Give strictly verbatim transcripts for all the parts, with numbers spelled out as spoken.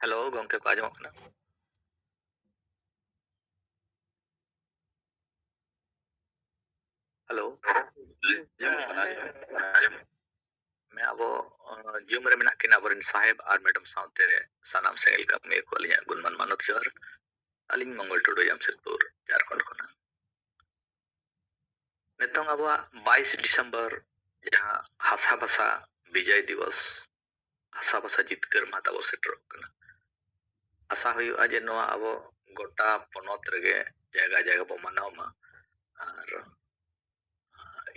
Hello, ᱜᱚᱝᱠᱮ ᱠᱚ ᱟᱸᱡᱚᱢᱚᱜ ᱠᱟᱱᱟ? ᱦᱮᱞᱳ? ᱢᱮ ᱟᱵᱚ, ᱟᱸ, ᱡᱩᱢ ᱨᱮ ᱢᱮᱱᱟᱜ ᱠᱤᱱᱟ ᱟᱵᱚᱨᱮᱱ ᱥᱟᱦᱮᱵᱽ ᱟᱨ ᱢᱮᱰᱟᱢ ᱥᱟᱶᱛᱮ ᱥᱟᱱᱟᱢ ᱥᱮᱸᱜᱮᱞ ᱠᱟᱹᱢᱤᱭᱟᱹ ᱠᱚ ᱟᱹᱞᱤᱧᱟᱜ ᱜᱩᱱᱢᱟᱱ ᱢᱟᱱᱚᱛ ᱡᱚᱦᱟᱨ᱾ ᱟᱹᱞᱤᱧ ᱢᱚᱝᱜᱚᱞ ᱴᱩᱰᱩ, ᱡᱟᱢᱥᱮᱫᱽᱯᱩᱨ, ᱡᱷᱟᱲᱠᱷᱚᱸᱰ ᱠᱷᱚᱱᱟᱜ᱾ ᱱᱤᱛᱚᱝ ᱟᱵᱚᱣᱟᱜ ᱵᱟᱭᱤᱥ ᱰᱤᱥᱮᱢᱵᱚᱨ ᱡᱟᱦᱟᱸ ᱦᱟᱥᱟ ᱵᱷᱟᱥᱟ ᱵᱤᱡᱚᱭ ᱫᱤᱵᱚᱥ, ᱦᱟᱥᱟ ᱵᱷᱟᱥᱟ ᱡᱤᱛᱠᱟᱹᱨ ᱢᱟᱦᱟ ᱛᱟᱵᱚ ᱥᱮᱴᱮᱨᱚᱜ ᱠᱟᱱᱟ᱾ ᱟᱥᱟ ᱦᱩᱭᱩᱜᱼᱟ ᱡᱮ ᱱᱚᱣᱟ ᱟᱵᱚ ᱜᱚᱴᱟ ᱯᱚᱱᱚᱛ ᱨᱮᱜᱮ ᱡᱟᱭᱜᱟ ᱡᱟᱭᱜᱟ ᱵᱚ ᱢᱟᱱᱟᱣ ᱢᱟ᱾ ᱟᱨ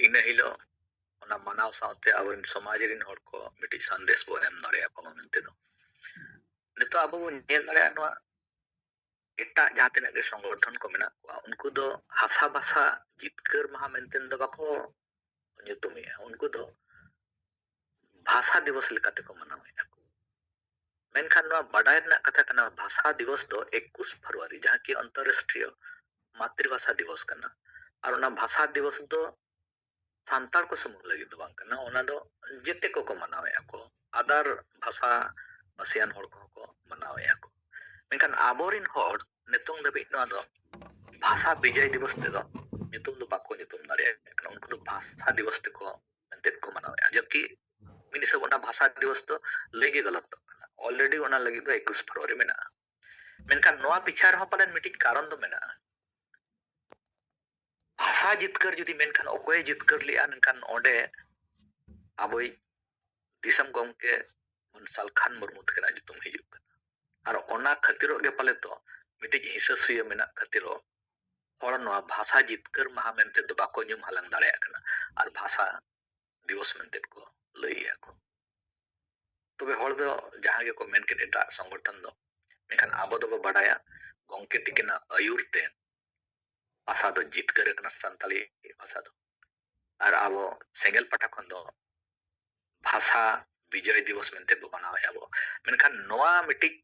ᱤᱱᱟᱹ ᱦᱤᱞᱳᱜ ᱚᱱᱟ ᱢᱟᱱᱟᱣ ᱥᱟᱶᱛᱮ ᱟᱵᱚᱨᱮᱱ ᱥᱚᱢᱟᱡᱽ ᱨᱮᱱ ᱦᱚᱲ ᱠᱚ ᱢᱤᱫᱴᱤᱡ ᱥᱟᱸᱫᱮᱥ ᱵᱚ ᱮᱢ ᱫᱟᱲᱮᱭᱟᱠᱚ ᱢᱟ ᱢᱮᱱᱛᱮ ᱫᱚ᱾ ᱱᱤᱛᱚᱜ ᱟᱵᱚ ᱵᱚᱱ ᱧᱮᱞ ᱫᱟᱲᱮᱭᱟᱜᱼᱟ, ᱱᱚᱣᱟ ᱮᱴᱟᱜ ᱡᱟᱦᱟᱸ ᱛᱤᱱᱟᱹᱜ ᱜᱮ ᱥᱚᱝᱜᱚᱴᱷᱚᱱ ᱠᱚ ᱢᱮᱱᱟᱜ ᱠᱚᱣᱟ, ᱩᱱᱠᱩ ᱫᱚ ᱦᱟᱥᱟ ᱵᱷᱟᱥᱟ ᱡᱤᱛᱠᱟᱹᱨ ᱢᱟᱦᱟ ᱢᱮᱱᱛᱮ ᱫᱚ ᱵᱟᱠᱚ ᱧᱩᱛᱩᱢᱮᱜᱼᱟ, ᱩᱱᱠᱩ ᱫᱚ ᱵᱷᱟᱥᱟ ᱫᱤᱵᱚᱥ ᱞᱮᱠᱟ ᱛᱮᱠᱚ ᱢᱟᱱᱟᱣᱮᱫᱼᱟ ᱠᱚ᱾ ᱢᱮᱱᱠᱷᱟᱱ ᱱᱚᱣᱟ ᱵᱟᱰᱟᱭ ᱨᱮᱱᱟᱜ ᱠᱟᱛᱷᱟ ᱠᱟᱱᱟ, ᱵᱷᱟᱥᱟ ᱫᱤᱵᱚᱥ ᱫᱚ ᱮᱠᱩᱥ ᱯᱷᱮᱵᱽᱨᱩᱣᱟᱨᱤ, ᱡᱟᱦᱟᱸ ᱠᱤ ᱟᱱᱛᱚᱨᱨᱟᱥᱴᱨᱤᱭᱚ ᱢᱟᱛᱨᱤᱵᱷᱟᱥᱟ ᱫᱤᱵᱚᱥ ᱠᱟᱱᱟ᱾ ᱟᱨ ᱚᱱᱟ ᱵᱷᱟᱥᱟ ᱫᱤᱵᱚᱥ ᱫᱚ ᱥᱟᱱᱛᱟᱲ ᱠᱚ ᱥᱩᱢᱩᱝ ᱞᱟᱹᱜᱤᱫ ᱫᱚ ᱵᱟᱝ ᱠᱟᱱᱟ, ᱚᱱᱟ ᱫᱚ ᱡᱮᱛᱮ ᱠᱚᱠᱚ ᱢᱟᱱᱟᱣᱮᱫᱼᱟ ᱠᱚ, ᱟᱫᱟᱨ ᱵᱷᱟᱥᱟ ᱵᱷᱟᱥᱤᱭᱟᱱ ᱦᱚᱲ ᱠᱚᱦᱚᱸ ᱠᱚ ᱢᱟᱱᱟᱣᱮᱫᱼᱟ ᱠᱚ᱾ ᱢᱮᱱᱠᱷᱟᱱ ᱟᱵᱚᱨᱮᱱ ᱦᱚᱲ ᱱᱤᱛᱚᱝ ᱫᱷᱟᱹᱵᱤᱡ ᱱᱚᱣᱟ ᱫᱚ ᱵᱷᱟᱥᱟ ᱵᱤᱡᱚᱭ ᱫᱤᱵᱚᱥ ᱛᱮᱫᱚ ᱧᱩᱛᱩᱢ ᱫᱚ ᱵᱟᱠᱚ ᱧᱩᱛᱩᱢ ᱫᱟᱲᱮᱭᱟᱜ ᱠᱟᱱᱟ, ᱩᱱᱠᱩ ᱫᱚ ᱵᱷᱟᱥᱟ ᱫᱤᱵᱚᱥ ᱛᱮᱠᱚ ᱢᱮᱱᱛᱮᱫ ᱠᱚ ᱢᱟᱱᱟᱣᱮᱫᱼᱟ᱾ ᱡᱚᱵᱠᱤ ᱢᱤᱫ ᱦᱤᱥᱟᱹᱵ ᱚᱱᱟ ᱵᱷᱟᱥᱟ ᱫᱤᱵᱚᱥ ᱫᱚ ᱞᱟᱹᱭ ᱜᱮ ᱜᱟᱞᱟᱛᱚᱜ ᱠᱟᱱᱟ, ᱚᱞᱨᱮᱰᱤ ᱚᱱᱟ ᱞᱟᱹᱜᱤᱫ ᱫᱚ ᱮᱠᱩᱥ ᱯᱷᱮᱵᱽᱨᱩᱣᱟᱨᱤ ᱢᱮᱱᱟᱜᱼᱟ᱾ ᱢᱮᱱᱠᱷᱟᱱ ᱱᱚᱣᱟ ᱯᱤᱪᱷᱟ ᱨᱮᱦᱚᱸ ᱯᱟᱞᱮᱱ ᱢᱤᱫᱴᱤᱡ ᱠᱟᱨᱚᱱ ᱫᱚ ᱢᱮᱱᱟᱜᱼᱟ᱾ ᱵᱷᱟᱥᱟ ᱡᱤᱛᱠᱟᱹᱨ ᱡᱩᱫᱤ ᱢᱮᱱᱠᱷᱟᱱ ᱚᱠᱚᱭᱮ ᱡᱤᱛᱠᱟᱹᱨ ᱞᱮᱜᱼᱟ, ᱢᱮᱱᱠᱷᱟᱱ ᱚᱸᱰᱮ ᱟᱵᱚᱭᱤᱡ ᱫᱤᱥᱚᱢ ᱜᱚᱢᱠᱮ ᱢᱟᱹᱱ ᱥᱟᱞᱠᱷᱟᱱ ᱢᱩᱨᱢᱩ ᱛᱟᱹᱠᱤᱱᱟᱜ ᱧᱩᱛᱩᱢ ᱦᱤᱡᱩᱜ ᱠᱟᱱᱟ᱾ ᱟᱨ ᱚᱱᱟ ᱠᱷᱟᱹᱛᱤᱨᱚᱜ ᱜᱮ ᱯᱟᱞᱮ ᱛᱚ ᱢᱤᱫᱴᱤᱡ ᱦᱤᱥᱟᱹ ᱥᱩᱭᱟᱹ ᱢᱮᱱᱟᱜ ᱠᱷᱟᱹᱛᱤᱨᱚᱜ ᱦᱚᱲ ᱱᱚᱣᱟ ᱵᱷᱟᱥᱟ ᱡᱤᱛᱠᱟᱹᱨ ᱢᱟᱦᱟ ᱢᱮᱱᱛᱮ ᱫᱚ ᱵᱟᱠᱚ ᱧᱩᱢ ᱦᱟᱞᱟᱝ ᱫᱟᱲᱮᱭᱟᱜ ᱠᱟᱱᱟ ᱟᱨ ᱵᱷᱟᱥᱟ ᱫᱤᱵᱚᱥ ᱢᱮᱱᱛᱮ ᱠᱚ ᱞᱟᱹᱭᱮᱜᱼᱟ ᱠᱚ᱾ ᱛᱚᱵᱮ ᱦᱚᱲ ᱫᱚ ᱡᱟᱦᱟᱸ ᱜᱮᱠᱚ ᱢᱮᱱ ᱠᱮᱫ, ᱮᱴᱟᱜ ᱥᱚᱝᱜᱚᱴᱷᱚᱱ ᱫᱚ, ᱢᱮᱱᱠᱷᱟᱱ ᱟᱵᱚ ᱫᱚᱵᱚ ᱵᱟᱰᱟᱭᱟ ᱜᱚᱢᱠᱮ ᱛᱤᱠᱤᱱᱟᱜ ᱟᱹᱭᱩᱨ ᱛᱮ ᱵᱷᱟᱥᱟ ᱫᱚ ᱡᱤᱛᱠᱟᱹᱨ ᱟᱠᱟᱱᱟ, ᱥᱟᱱᱛᱟᱲᱤ ᱵᱷᱟᱥᱟ ᱫᱚ᱾ ᱟᱨ ᱟᱵᱚ ᱥᱮᱸᱜᱮᱞ ᱯᱟᱦᱴᱟ ᱠᱷᱚᱱ ᱫᱚ ᱵᱷᱟᱥᱟ ᱵᱤᱡᱚᱭ ᱫᱤᱵᱚᱥ ᱢᱮᱱᱛᱮ ᱵᱚ ᱢᱟᱱᱟᱣᱮᱫᱼᱟ ᱵᱚ᱾ ᱢᱮᱱᱠᱷᱟᱱ ᱱᱚᱣᱟ ᱢᱤᱫᱴᱤᱡ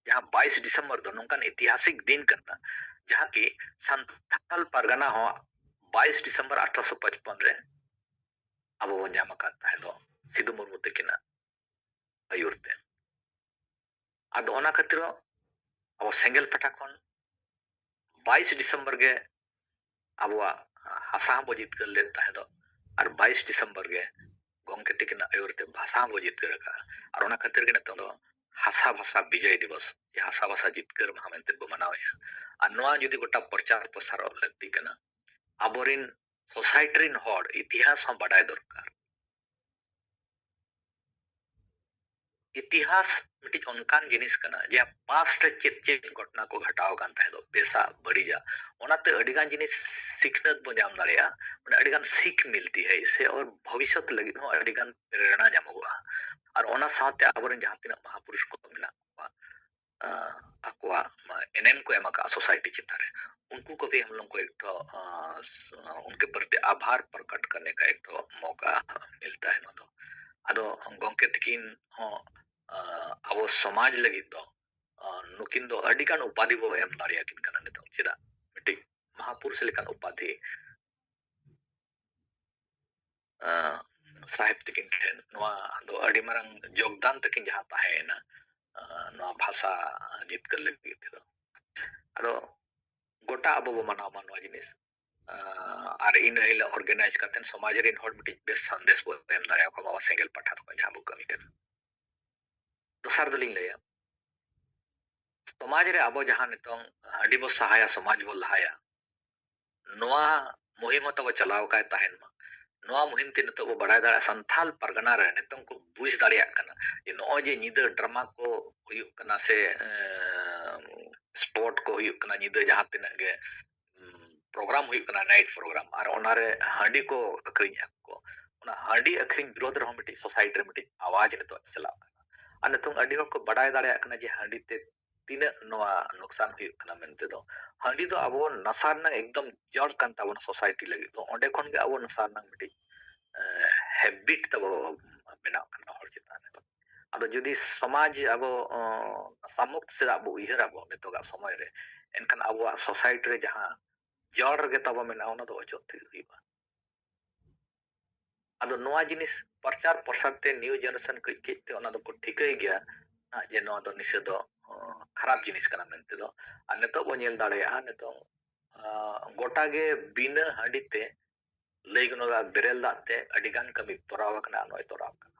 ᱡᱟᱦᱟᱸ ᱵᱟᱭᱤᱥ ᱰᱤᱥᱮᱢᱵᱚᱨ ᱫᱚ ᱱᱚᱝᱠᱟᱱ ᱤᱛᱤᱦᱟᱥᱤᱠ ᱫᱤᱱ ᱠᱟᱱᱟ, ᱡᱟᱦᱟᱸ ᱠᱤ ᱥᱟᱱᱛᱟᱲ ᱯᱟᱨᱜᱟᱱᱟ ᱦᱚᱸ ᱵᱟᱭᱤᱥ ᱰᱤᱥᱮᱢᱵᱚᱨ ᱟᱴᱷᱨᱚᱥᱚ ᱯᱚᱪᱯᱚᱱ ᱨᱮ ᱟᱵᱚ ᱵᱚᱱ ᱧᱟᱢ ᱟᱠᱟᱫ ᱛᱟᱦᱮᱸ ᱫᱚ ᱥᱤᱫᱩ ᱢᱩᱨᱢᱩ ᱛᱟᱹᱠᱤᱱᱟᱜ ᱟᱹᱭᱩᱨ ᱛᱮ᱾ ᱟᱫᱚ ᱚᱱᱟ ᱠᱷᱟᱹᱛᱤᱨ ᱟᱵᱚ ᱥᱮᱸᱜᱮᱞ ᱯᱟᱦᱴᱟ ᱠᱷᱚᱱ ᱵᱟᱭᱤᱥ ᱰᱤᱥᱮᱢᱵᱚᱨ ᱜᱮ ᱟᱵᱚᱣᱟᱜ ᱦᱟᱥᱟ ᱦᱚᱸᱵᱚ ᱡᱤᱛᱠᱟᱹᱨ ᱞᱮᱫ ᱛᱟᱦᱮᱸ ᱫᱚ, ᱟᱨ ᱵᱟᱭᱤᱥ ᱰᱤᱥᱮᱢᱵᱚᱨ ᱜᱮ ᱜᱚᱢᱠᱮ ᱛᱤᱠᱤᱱᱟᱜ ᱟᱹᱭᱩᱨ ᱛᱮ ᱵᱷᱟᱥᱟ ᱦᱚᱸᱵᱚ ᱡᱤᱛᱠᱟᱹᱨ ᱟᱠᱟᱫᱼᱟ᱾ ᱟᱨ ᱚᱱᱟ ᱠᱷᱟᱹᱛᱤᱨ ᱜᱮ ᱱᱤᱛᱚᱝ ᱫᱚ ᱦᱟᱥᱟ ᱵᱷᱟᱥᱟ ᱵᱤᱡᱚᱭ ᱫᱤᱵᱚᱥ, ᱡᱮ ᱦᱟᱥᱟ ᱵᱷᱟᱥᱟ ᱡᱤᱛᱠᱟᱹᱨ ᱢᱟᱦᱟ ᱢᱮᱱᱛᱮ ᱵᱚ ᱢᱟᱱᱟᱣᱮᱫᱼᱟ᱾ ᱟᱨ ᱱᱚᱣᱟ ᱡᱩᱫᱤ ᱜᱚᱴᱟ ᱯᱨᱚᱪᱟᱨ ᱯᱨᱚᱥᱟᱨᱚᱜ ᱞᱟᱹᱠᱛᱤ ᱠᱟᱱᱟ, ᱟᱵᱚᱨᱤᱱ ᱥᱳᱥᱟᱭᱴᱤ ᱨᱤᱱ ᱦᱚᱲ ᱤᱛᱤᱦᱟᱥ ᱦᱚᱸ ᱵᱟᱰᱟᱭ ᱫᱚᱨᱠᱟᱨ᱾ ᱤᱛᱤᱦᱟᱥ ᱢᱤᱫᱴᱤᱡ ᱚᱱᱠᱟᱱ ᱡᱤᱱᱤᱥ ᱠᱟᱱᱟ, ᱡᱮ ᱯᱟᱥᱴ ᱨᱮ ᱪᱮᱫ ᱪᱮᱫ ᱜᱷᱚᱴᱚᱱᱟ ᱠᱚ ᱜᱷᱟᱴᱟᱣ ᱟᱠᱟᱱ ᱛᱟᱦᱮᱸ ᱫᱚ, ᱵᱮᱥᱟᱜ ᱵᱟᱹᱲᱤᱡᱟᱜ, ᱚᱱᱟᱛᱮ ᱟᱹᱰᱤᱜᱟᱱ ᱡᱤᱱᱤᱥ ᱥᱤᱠᱷᱱᱟᱹᱛ ᱵᱚ ᱧᱟᱢ ᱫᱟᱲᱮᱭᱟᱜᱼᱟ᱾ ᱢᱟᱱᱮ ᱟᱹᱰᱤᱜᱟᱱ ᱥᱤᱠᱷ ᱢᱤᱞᱛᱤ ᱦᱟᱭ ᱥᱮ, ᱟᱨ ᱵᱷᱚᱵᱤᱥᱥᱚᱛ ᱞᱟᱹᱜᱤᱫ ᱦᱚᱸ ᱟᱹᱰᱤᱜᱟᱱ ᱯᱨᱮᱨᱚᱱᱟ ᱧᱟᱢᱚᱜᱚᱜᱼᱟ᱾ ᱟᱨ ᱚᱱᱟ ᱥᱟᱶᱛᱮ ᱟᱵᱚᱨᱮᱱ ᱡᱟᱦᱟᱸ ᱛᱤᱱᱟᱹᱜ ᱢᱟᱦᱟᱯᱩᱨᱩᱥ ᱠᱚ ᱢᱮᱱᱟᱜ ᱠᱚᱣᱟ, ᱟᱸ, ᱟᱠᱚᱣᱟᱜ ᱮᱱᱮᱢ ᱠᱚ ᱮᱢ ᱟᱠᱟᱫᱼᱟ ᱥᱳᱥᱟᱭᱴᱤ ᱪᱮᱛᱟᱱ ᱨᱮ, ᱩᱱᱠᱩ ᱠᱚ ᱵᱷᱤ ᱦᱟᱢ ᱞᱳᱜ ᱠᱚ ᱮᱠ ᱴᱷᱚ, ᱟᱸ, ᱩᱱᱠᱮ ᱯᱨᱚᱛᱤ ᱟᱵᱷᱟᱨ ᱯᱨᱚᱠᱚᱴ ᱠᱟᱨᱱᱮ ᱠᱟ ᱮᱠ ᱴᱷᱚ ᱢᱚᱠᱟ ᱢᱤᱞᱛᱟ ᱦᱮ ᱱᱚᱣᱟ ᱫᱚ᱾ ᱟᱫᱚ ᱜᱚᱢᱠᱮ ᱛᱤᱠᱤᱱ ᱦᱚᱸ, ᱟᱸ, ᱟᱵᱚ ᱥᱚᱢᱟᱡᱽ ᱞᱟᱹᱜᱤᱫ ᱫᱚ, ᱟᱸ, ᱱᱩᱠᱤᱱ ᱫᱚ ᱟᱹᱰᱤᱜᱟᱱ ᱩᱯᱟᱫᱷᱤ ᱵᱚ ᱮᱢ ᱫᱟᱲᱮᱭᱟᱠᱤᱱ ᱠᱟᱱᱟ ᱱᱤᱛᱚᱜ᱾ ᱪᱮᱫᱟᱜ? ᱢᱤᱫᱴᱤᱡ ᱢᱟᱦᱟᱯᱩᱨᱩᱥ ᱞᱮᱠᱟᱱ ᱩᱯᱟᱫᱷᱤ, ᱟᱸ, ᱥᱟᱦᱮᱵᱽ ᱛᱟᱹᱠᱤᱱ ᱴᱷᱮᱱ ᱱᱚᱣᱟ ᱫᱚ ᱟᱹᱰᱤ ᱢᱟᱨᱟᱝ ᱡᱳᱜᱽᱫᱟᱱ ᱛᱟᱹᱠᱤᱱ ᱡᱟᱦᱟᱸ ᱛᱟᱦᱮᱸᱭᱮᱱᱟ, ᱟᱸ, ᱱᱚᱣᱟ ᱵᱷᱟᱥᱟ ᱡᱤᱛᱠᱟᱹᱨ ᱞᱟᱹᱜᱤᱫ ᱛᱮᱫᱚ᱾ ᱟᱫᱚ ᱜᱚᱴᱟ ᱟᱵᱚ ᱵᱚ ᱢᱟᱱᱟᱣ ᱢᱟ ᱱᱚᱣᱟ ᱡᱤᱱᱤᱥ᱾ ᱟᱸ, ᱟᱨ ᱤᱱᱟᱹ ᱦᱤᱞᱳᱜ ᱚᱨᱜᱟᱱᱟᱭᱤᱡᱽ ᱠᱟᱛᱮ ᱥᱚᱢᱟᱡᱽ ᱨᱮᱱ ᱦᱚᱲ ᱢᱤᱫᱴᱤᱡ ᱵᱮᱥ ᱥᱟᱸᱫᱮᱥ ᱵᱚ ᱮᱢ ᱫᱟᱲᱮᱭᱟᱠᱚ ᱢᱟ, ᱟᱵᱚ ᱥᱮᱸᱜᱮᱞ ᱯᱟᱦᱴᱟ ᱠᱷᱚᱱ ᱡᱟᱦᱟᱸ ᱵᱚ ᱠᱟᱹᱢᱤ ᱠᱟᱱᱟ᱾ ᱫᱚᱥᱟᱨ ᱫᱚᱞᱤᱧ ᱞᱟᱹᱭᱟ, ᱥᱚᱢᱟᱡᱽ ᱨᱮ ᱟᱵᱚ ᱡᱟᱦᱟᱸ ᱱᱤᱛᱚᱝ ᱦᱟᱺᱰᱤ ᱵᱚ ᱥᱟᱦᱟᱭᱟ, ᱥᱚᱢᱟᱡᱽ ᱵᱚ ᱞᱟᱦᱟᱭᱟ, ᱱᱚᱣᱟ ᱢᱩᱦᱤᱢ ᱦᱚᱸ ᱛᱟᱵᱚ ᱪᱟᱞᱟᱣ ᱟᱠᱟᱭ ᱛᱟᱦᱮᱱ ᱢᱟ᱾ ᱱᱚᱣᱟ ᱢᱩᱦᱤᱢ ᱛᱮ ᱱᱤᱛᱚᱜ ᱵᱚ ᱵᱟᱲᱟᱭ ᱫᱟᱲᱮᱭᱟᱜᱼᱟ, ᱥᱟᱱᱛᱷᱟᱞ ᱯᱟᱨᱜᱟᱱᱟ ᱨᱮ ᱱᱤᱛᱚᱝ ᱠᱚ ᱵᱩᱡᱽ ᱫᱟᱲᱮᱭᱟᱜ ᱠᱟᱱᱟ ᱡᱮ ᱱᱚᱜᱼᱚᱭ ᱡᱮ ᱧᱤᱫᱟᱹ ᱰᱨᱟᱢᱟ ᱠᱚ ᱦᱩᱭᱩᱜ ᱠᱟᱱᱟ ᱥᱮ, ᱮᱸ, ᱥᱯᱳᱨᱴ ᱠᱚ ᱦᱩᱭᱩᱜ ᱠᱟᱱᱟ, ᱧᱤᱫᱟᱹ ᱡᱟᱦᱟᱸ ᱛᱤᱱᱟᱹᱜ ᱜᱮ, ᱩᱸ, ᱯᱨᱳᱜᱨᱟᱢ ᱦᱩᱭᱩᱜ ᱠᱟᱱᱟ, ᱱᱟᱭᱤᱴ ᱯᱨᱳᱜᱨᱟᱢ, ᱟᱨ ᱚᱱᱟᱨᱮ ᱦᱟᱺᱰᱤ ᱠᱚ ᱟᱹᱠᱷᱨᱤᱧᱮᱫᱼᱟ ᱠᱚ, ᱚᱱᱟ ᱦᱟᱺᱰᱤ ᱟᱹᱠᱷᱨᱤᱧ ᱵᱤᱨᱳᱫᱷ ᱨᱮᱦᱚᱸ ᱢᱤᱫᱴᱤᱡ ᱥᱳᱥᱟᱭᱴᱤ ᱨᱮ ᱢᱤᱫᱴᱤᱡ ᱟᱣᱟᱡᱽ ᱱᱤᱛᱚᱜ ᱪᱟᱞᱟᱜ ᱠᱟᱱᱟ᱾ ᱟᱨ ᱱᱤᱛᱚᱝ ᱟᱹᱰᱤ ᱦᱚᱲ ᱠᱚ ᱵᱟᱰᱟᱭ ᱫᱟᱲᱮᱭᱟᱜ ᱠᱟᱱᱟ ᱡᱮ ᱦᱟᱺᱰᱤ ᱛᱮ ᱛᱤᱱᱟᱹᱜ ᱱᱚᱣᱟ ᱱᱩᱠᱥᱟᱱ ᱦᱩᱭᱩᱜ ᱠᱟᱱᱟ ᱢᱮᱱᱛᱮ ᱫᱚ᱾ ᱦᱟᱺᱰᱤ ᱫᱚ ᱟᱵᱚ ᱱᱟᱥᱟ ᱨᱮᱱᱟᱜ ᱮᱠᱫᱚᱢ ᱡᱚᱲ ᱠᱟᱱ ᱛᱟᱵᱚᱱᱟ ᱥᱳᱥᱟᱭᱴᱤ ᱞᱟᱹᱜᱤᱫ ᱫᱚ᱾ ᱚᱸᱰᱮ ᱠᱷᱚᱱ ᱜᱮ ᱟᱵᱚ ᱱᱟᱥᱟ ᱨᱮᱱᱟᱜ ᱢᱤᱫᱴᱤᱡ, ᱮ, ᱦᱮᱵᱤᱴ ᱛᱟᱵᱚ ᱵᱮᱱᱟᱜ ᱠᱟᱱᱟ ᱦᱚᱲ ᱪᱮᱛᱟᱱ ᱨᱮ᱾ ᱟᱫᱚ ᱡᱩᱫᱤ ᱥᱚᱢᱟᱡᱽ ᱟᱵᱚ, ᱚ, ᱱᱟᱥᱟ ᱢᱩᱠᱛ ᱥᱮᱫ ᱵᱚ ᱩᱭᱦᱟᱹᱨ ᱟᱵᱚ ᱱᱤᱛᱚᱜᱟᱜ ᱥᱚᱢᱚᱭ ᱨᱮ, ᱮᱱᱠᱷᱟᱱ ᱟᱵᱚᱣᱟᱜ ᱥᱳᱥᱟᱭᱴᱤ ᱨᱮ ᱡᱟᱦᱟᱸ ᱡᱚᱲ ᱨᱮᱜᱮ ᱛᱟᱵᱚ ᱢᱮᱱᱟᱜᱼᱟ, ᱚᱱᱟ ᱫᱚ ᱚᱪᱚᱜ ᱛᱮᱜᱮ ᱦᱩᱭᱩᱜᱼᱟ᱾ ᱟᱫᱚ ᱱᱚᱣᱟ ᱡᱤᱱᱤᱥ ᱯᱨᱚᱪᱟᱨ ᱯᱨᱚᱥᱟᱨ ᱛᱮ ᱱᱤᱭᱩ ᱡᱮᱱᱟᱨᱮᱥᱚᱱ ᱠᱟᱹᱡ ᱠᱟᱹᱡ ᱛᱮ ᱚᱱᱟ ᱫᱚᱠᱚ ᱴᱷᱤᱠᱟᱹᱭ ᱜᱮᱭᱟ᱾ ᱡᱮ ᱱᱚᱣᱟ ᱫᱚ ᱱᱤᱥᱟᱹ ᱫᱚ, ᱚ, ᱠᱷᱟᱨᱟᱯ ᱡᱤᱱᱤᱥ ᱠᱟᱱᱟ ᱢᱮᱱᱛᱮ ᱫᱚ᱾ ᱟᱨ ᱱᱤᱛᱚᱜ ᱵᱚᱱ ᱧᱮᱞ ᱫᱟᱲᱮᱭᱟᱜᱼᱟ, ᱱᱤᱛᱚᱝ, ᱟ, ᱜᱚᱴᱟ ᱜᱮ ᱵᱤᱱᱟᱹ ᱦᱟᱺᱰᱤ ᱛᱮ, ᱞᱟᱹᱭ ᱜᱟᱱᱚᱜᱼᱟ, ᱵᱮᱨᱮᱞ ᱫᱟᱜ ᱛᱮ ᱟᱹᱰᱤ ᱜᱟᱱ ᱠᱟᱹᱢᱤ ᱛᱚᱨᱟᱣ ᱟᱠᱟᱱᱟ, ᱱᱚᱜᱼᱚᱭ ᱛᱚᱨᱟᱣ ᱟᱠᱟᱱᱟ᱾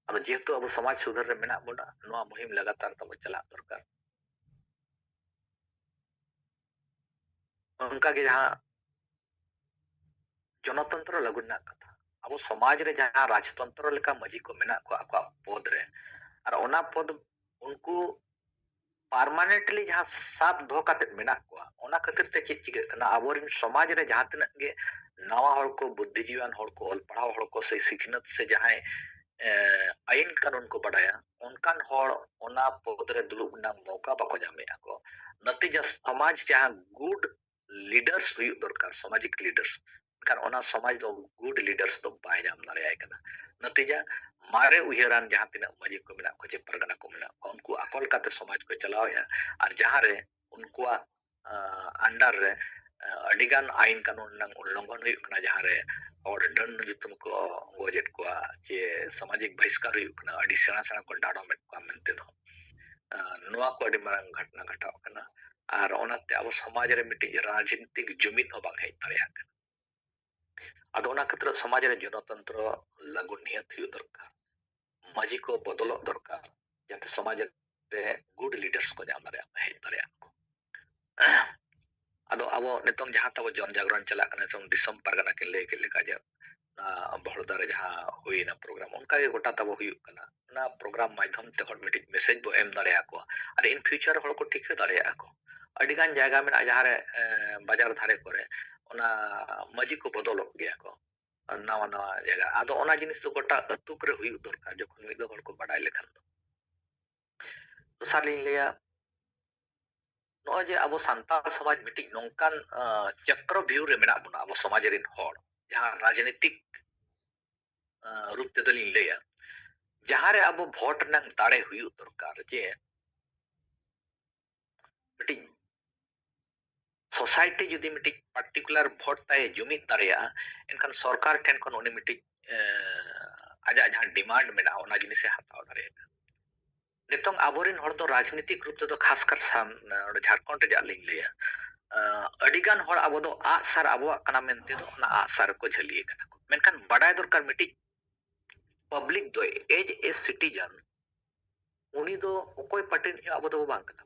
ᱟᱫᱚ ᱡᱮᱦᱮᱛᱩ ᱟᱵᱚ ᱥᱚᱢᱟᱡᱽ ᱥᱩᱫᱷᱟᱹᱨ ᱨᱮ ᱢᱮᱱᱟᱜ ᱵᱚᱱᱟ, ᱱᱚᱣᱟ ᱢᱩᱦᱤᱢ ᱞᱟᱜᱟᱛᱟᱨ ᱛᱟᱵᱚ ᱪᱟᱞᱟᱜ ᱫᱚᱨᱠᱟᱨ᱾ ᱚᱱᱠᱟᱜᱮ ᱡᱟᱦᱟᱸ ᱡᱚᱱᱚᱛᱚᱱᱛᱨᱚ ᱞᱟᱹᱜᱩ ᱨᱮᱱᱟᱜ ᱠᱟᱛᱷᱟ, ᱟᱵᱚ ᱥᱚᱢᱟᱡᱽ ᱨᱮ ᱡᱟᱦᱟᱸ ᱨᱟᱡᱽᱛᱚᱱᱛᱨᱚ ᱞᱮᱠᱟ ᱢᱟᱹᱡᱷᱤ ᱠᱚ ᱢᱮᱱᱟᱜ ᱠᱚᱣᱟ ᱟᱠᱚᱣᱟᱜ ᱯᱚᱫᱽ ᱨᱮ, ᱟᱨ ᱚᱱᱟ ᱯᱚᱫᱽ ᱩᱱᱠᱩ permanently ᱡᱟᱦᱟᱸ ᱥᱟᱵ ᱫᱚᱦᱚ ᱠᱟᱛᱮᱫ ᱢᱮᱱᱟᱜ ᱠᱚᱣᱟ, ᱚᱱᱟ ᱠᱷᱟᱹᱛᱤᱨ ᱛᱮ ᱪᱮᱫ ᱪᱤᱠᱟᱹᱜ ᱠᱟᱱᱟ, ᱟᱵᱚᱨᱮᱱ ᱥᱚᱢᱟᱡᱽ ᱨᱮ ᱡᱟᱦᱟᱸ ᱛᱤᱱᱟᱹᱜ ᱜᱮ ᱱᱟᱣᱟ ᱦᱚᱲ ᱠᱚ, ᱵᱩᱫᱽᱫᱷᱤᱡᱤᱵᱤᱣᱟᱱ ᱦᱚᱲ ᱠᱚ, ᱚᱞ ᱯᱟᱲᱦᱟᱣ ᱦᱚᱲ ᱠᱚ, ᱥᱮ ᱥᱤᱠᱷᱱᱟᱹᱛ ᱥᱮ ᱡᱟᱦᱟᱸᱭ, ᱮ, ᱟᱹᱭᱤᱱ ᱠᱟᱹᱱᱩᱱ ᱠᱚ ᱵᱟᱰᱟᱭᱟ, ᱚᱱᱠᱟᱱ ᱦᱚᱲ ᱚᱱᱟ ᱯᱚᱫᱽ ᱨᱮ ᱫᱩᱲᱩᱵ ᱨᱮᱱᱟᱜ ᱢᱚᱣᱠᱟ ᱵᱟᱠᱚ ᱧᱟᱢᱮᱫᱼᱟ ᱠᱚ᱾ ᱱᱟᱛᱤᱡᱟ ᱥᱚᱢᱟᱡᱽ ᱡᱟᱦᱟᱸ good leaders ᱦᱩᱭᱩᱜ ᱫᱚᱨᱠᱟᱨ, ᱥᱟᱢᱟᱡᱤᱠ leaders, ᱢᱮᱱᱠᱷᱟᱱ ᱚᱱᱟ ᱥᱚᱢᱟᱡᱽ ᱫᱚ good leaders ᱫᱚ ᱵᱟᱭ ᱧᱟᱢ ᱫᱟᱲᱮᱭᱟᱭ ᱠᱟᱱᱟ᱾ ᱱᱟᱛᱤᱡᱟ ᱢᱟᱨᱮ ᱩᱭᱦᱟᱹᱨᱟᱱ ᱡᱟᱦᱟᱸ ᱛᱤᱱᱟᱹᱜ ᱢᱟᱹᱡᱷᱤ ᱠᱚ ᱢᱮᱱᱟᱜ ᱠᱚᱣᱟ, ᱪᱮ ᱯᱟᱨᱜᱟᱱᱟ ᱠᱚ ᱢᱮᱱᱟᱜ ᱠᱚᱣᱟ, ᱩᱱᱠᱩ ᱟᱠᱚ ᱞᱮᱠᱟᱛᱮ ᱥᱚᱢᱟᱡᱽ ᱠᱚ ᱪᱟᱞᱟᱣᱮᱫᱼᱟ, ᱟᱨ ᱡᱟᱦᱟᱸ ᱨᱮ ᱩᱱᱠᱩᱣᱟᱜ, ᱟ, under ᱨᱮ, ᱟ, ᱟᱹᱰᱤᱜᱟᱱ ᱟᱹᱭᱤᱱ ᱠᱟᱹᱱᱩᱱ ᱨᱮᱱᱟᱜ ᱩᱞᱞᱚᱝᱜᱷᱚᱱ ᱦᱩᱭᱩᱜ ᱠᱟᱱᱟ, ᱡᱟᱦᱟᱸ ᱨᱮ ᱦᱚᱲ ᱰᱟᱹᱱ ᱧᱩᱛᱩᱢ ᱠᱚ ᱜᱚᱡᱮᱫ ᱠᱚᱣᱟ, ᱪᱮ ᱥᱟᱢᱟᱡᱤᱠ ᱵᱟᱦᱤᱥᱠᱟᱨ ᱦᱩᱭᱩᱜ ᱠᱟᱱᱟ, ᱟᱹᱰᱤ ᱥᱮᱬᱟ ᱥᱮᱬᱟ ᱠᱚ ᱰᱟᱰᱚᱢᱮᱫ ᱠᱚᱣᱟ ᱢᱮᱱᱛᱮ ᱫᱚ, ᱟ, ᱱᱚᱣᱟ ᱠᱚ ᱟᱹᱰᱤ ᱢᱟᱨᱟᱝ ᱜᱷᱚᱴᱚᱱᱟ ᱜᱷᱚᱴᱟᱣ ᱠᱟᱱᱟ᱾ ᱟᱨ ᱚᱱᱟᱛᱮ ᱟᱵᱚ ᱥᱚᱢᱟᱡᱽ ᱨᱮ ᱢᱤᱫᱴᱤᱡ ᱨᱟᱡᱽᱱᱤᱛᱤᱠ ᱡᱩᱢᱤᱫ ᱦᱚᱸ ᱵᱟᱝ ᱦᱮᱡ ᱫᱟᱲᱮᱭᱟᱜ ᱠᱟᱱᱟ᱾ ᱟᱫᱚ ᱚᱱᱟ ᱠᱷᱟᱹᱛᱤᱨ ᱥᱚᱢᱟᱡᱽ ᱨᱮ ᱡᱚᱱᱚᱛᱚᱱᱛᱨᱚ ᱞᱟᱹᱜᱩ ᱱᱤᱦᱟᱹᱛ ᱦᱩᱭᱩᱜ ᱫᱚᱨᱠᱟᱨ, ᱢᱟᱹᱡᱷᱤ ᱠᱚ ᱵᱚᱫᱚᱞᱚᱜ ᱫᱚᱨᱠᱟᱨ, ᱡᱟᱛᱮ ᱥᱚᱢᱟᱡᱽ ᱨᱮ good leaders ᱠᱚ ᱧᱟᱢ ᱫᱟᱲᱮᱭᱟᱜ ᱢᱟ, ᱦᱮᱡ ᱫᱟᱲᱮᱭᱟᱜ ᱠᱚ᱾ ᱟᱫᱚ ᱟᱵᱚ ᱱᱤᱛᱚᱝ ᱡᱟᱦᱟᱸ ᱛᱟᱵᱚ ᱡᱚᱱ ᱡᱟᱜᱽᱨᱚᱱ ᱪᱟᱞᱟᱜ ᱠᱟᱱᱟ, ᱱᱤᱛᱚᱝ ᱫᱤᱥᱚᱢ ᱯᱟᱨᱜᱟᱱᱟ ᱠᱤᱱ ᱞᱟᱹᱭ ᱠᱮᱫ ᱞᱮᱠᱟ ᱡᱮ, ᱟᱸ, ᱵᱚᱦᱚᱲᱫᱟ ᱨᱮ ᱡᱟᱦᱟᱸ ᱦᱩᱭᱱᱟ program, ᱚᱱᱠᱟ ᱜᱮ ᱜᱚᱴᱟ ᱛᱟᱵᱚ ᱦᱩᱭᱩᱜ ᱠᱟᱱᱟ᱾ ᱚᱱᱟ program ᱢᱟᱫᱽᱫᱷᱚᱢ ᱛᱮ ᱦᱚᱲ ᱢᱤᱫᱴᱤᱡ message ᱵᱚ ᱮᱢ ᱫᱟᱲᱮᱭᱟᱠᱚᱣᱟ, ᱟᱨ in future ᱦᱚᱲ ᱠᱚ ᱴᱷᱤᱠᱟᱹ ᱫᱟᱲᱮᱭᱟᱜᱼᱟ ᱠᱚ᱾ ᱟᱹᱰᱤ ᱜᱟᱱ ᱡᱟᱭᱜᱟ ᱢᱮᱱᱟᱜᱼᱟ ᱡᱟᱦᱟᱸ ᱨᱮ, ᱮᱸ, ᱵᱟᱡᱟᱨ ᱫᱷᱟᱨᱮ ᱠᱚᱨᱮ ᱚᱱᱟ ᱢᱟᱹᱡᱷᱤ ᱠᱚ ᱵᱚᱫᱚᱞᱚᱜ ᱜᱮᱭᱟ ᱠᱚ, ᱱᱟᱣᱟ ᱱᱟᱣᱟ ᱡᱟᱭᱜᱟ᱾ ᱟᱫᱚ ᱚᱱᱟ ᱡᱤᱱᱤᱥ ᱫᱚ ᱜᱚᱴᱟ ᱟᱹᱛᱩ ᱠᱚᱨᱮ ᱦᱩᱭᱩᱜ ᱫᱚᱨᱠᱟᱨ, ᱡᱚᱠᱷᱚᱱ ᱢᱤᱫ ᱫᱚ ᱦᱚᱲ ᱠᱚ ᱵᱟᱰᱟᱭ ᱞᱮᱠᱷᱟᱱ ᱫᱚ᱾ ᱫᱚᱥᱟᱨ ᱞᱤᱧ ᱞᱟᱹᱭᱟ, ᱱᱚᱜᱼᱚᱭ ᱡᱮ ᱟᱵᱚ ᱥᱟᱱᱛᱟᱲ ᱥᱚᱢᱟᱡᱽ ᱢᱤᱫᱴᱤᱡ ᱱᱚᱝᱠᱟᱱ, ᱟᱸ, ᱪᱚᱠᱨᱚ ᱵᱤᱭᱩᱦ ᱨᱮ ᱢᱮᱱᱟᱜ ᱵᱚᱱᱟ, ᱟᱵᱚ ᱥᱚᱢᱟᱡᱽ ᱨᱮᱱ ᱦᱚᱲ, ᱡᱟᱦᱟᱸ ᱨᱟᱡᱽᱱᱤᱛᱤᱠ, ᱟᱸ, ᱨᱩᱯ ᱛᱮᱫᱚ ᱞᱤᱧ ᱞᱟᱹᱭᱟ, ᱡᱟᱦᱟᱸ ᱨᱮ ᱟᱵᱚ ᱵᱷᱳᱴ ᱨᱮᱱᱟᱜ ᱫᱟᱲᱮ ᱦᱩᱭᱩᱜ ᱫᱚᱨᱠᱟᱨ, ᱡᱮ ᱢᱤᱫᱴᱤᱡ society ᱡᱩᱫᱤ ᱢᱤᱫᱴᱤᱡ particular ᱵᱷᱳᱴ ᱛᱟᱭ ᱡᱩᱢᱤᱫ ᱫᱟᱲᱮᱭᱟᱜᱼᱟ, ᱮᱱᱠᱷᱟᱱ ᱥᱚᱨᱠᱟᱨ ᱴᱷᱮᱱ ᱠᱷᱚᱱ ᱩᱱᱤ ᱢᱤᱫᱴᱤᱡ, ᱮᱸ, ᱟᱡᱟᱜ ᱡᱟᱦᱟᱸ demand ᱢᱮᱱᱟᱜᱼᱟ, ᱚᱱᱟ ᱡᱤᱱᱤᱥᱮ ᱦᱟᱛᱟᱣ ᱫᱟᱲᱮᱭᱟᱜᱼᱟ᱾ ᱱᱤᱛᱚᱝ ᱟᱵᱚᱨᱮᱱ ᱦᱚᱲ ᱫᱚ ᱨᱟᱡᱽᱱᱤᱛᱤᱠ ᱨᱩᱯ ᱛᱮᱫᱚ ᱠᱷᱟᱥ ᱠᱟᱨ ᱥᱟᱢ-, ᱱᱚᱰᱮ ᱡᱷᱟᱲᱠᱷᱚᱸᱰ ᱨᱮᱭᱟᱜ ᱞᱤᱧ ᱞᱟᱹᱭᱟ, ᱟᱹᱰᱤ ᱜᱟᱱ ᱦᱚᱲ ᱟᱵᱚ ᱫᱚ ᱟᱜᱼᱥᱟᱨ ᱟᱵᱚᱣᱟᱜ ᱠᱟᱱᱟ ᱢᱮᱱᱛᱮ ᱫᱚ ᱚᱱᱟ ᱟᱜᱼᱥᱟᱨ ᱨᱮᱠᱚ ᱡᱷᱟᱹᱞᱤ ᱟᱠᱟᱱᱟ ᱠᱚ᱾ ᱢᱮᱱᱠᱷᱟᱱ ᱵᱟᱰᱟᱭ ᱫᱚᱨᱠᱟᱨ, ᱢᱤᱫᱴᱤᱡ ᱯᱟᱵᱽᱞᱤᱠ ᱫᱚ, as a citizen, ᱩᱱᱤ ᱫᱚ ᱚᱠᱚᱭ ᱯᱟᱨᱴᱤ ᱨᱤᱱᱤᱡ ᱦᱚᱸ ᱟᱵᱚ ᱫᱚ ᱵᱟᱝ ᱠᱟᱱᱟ᱾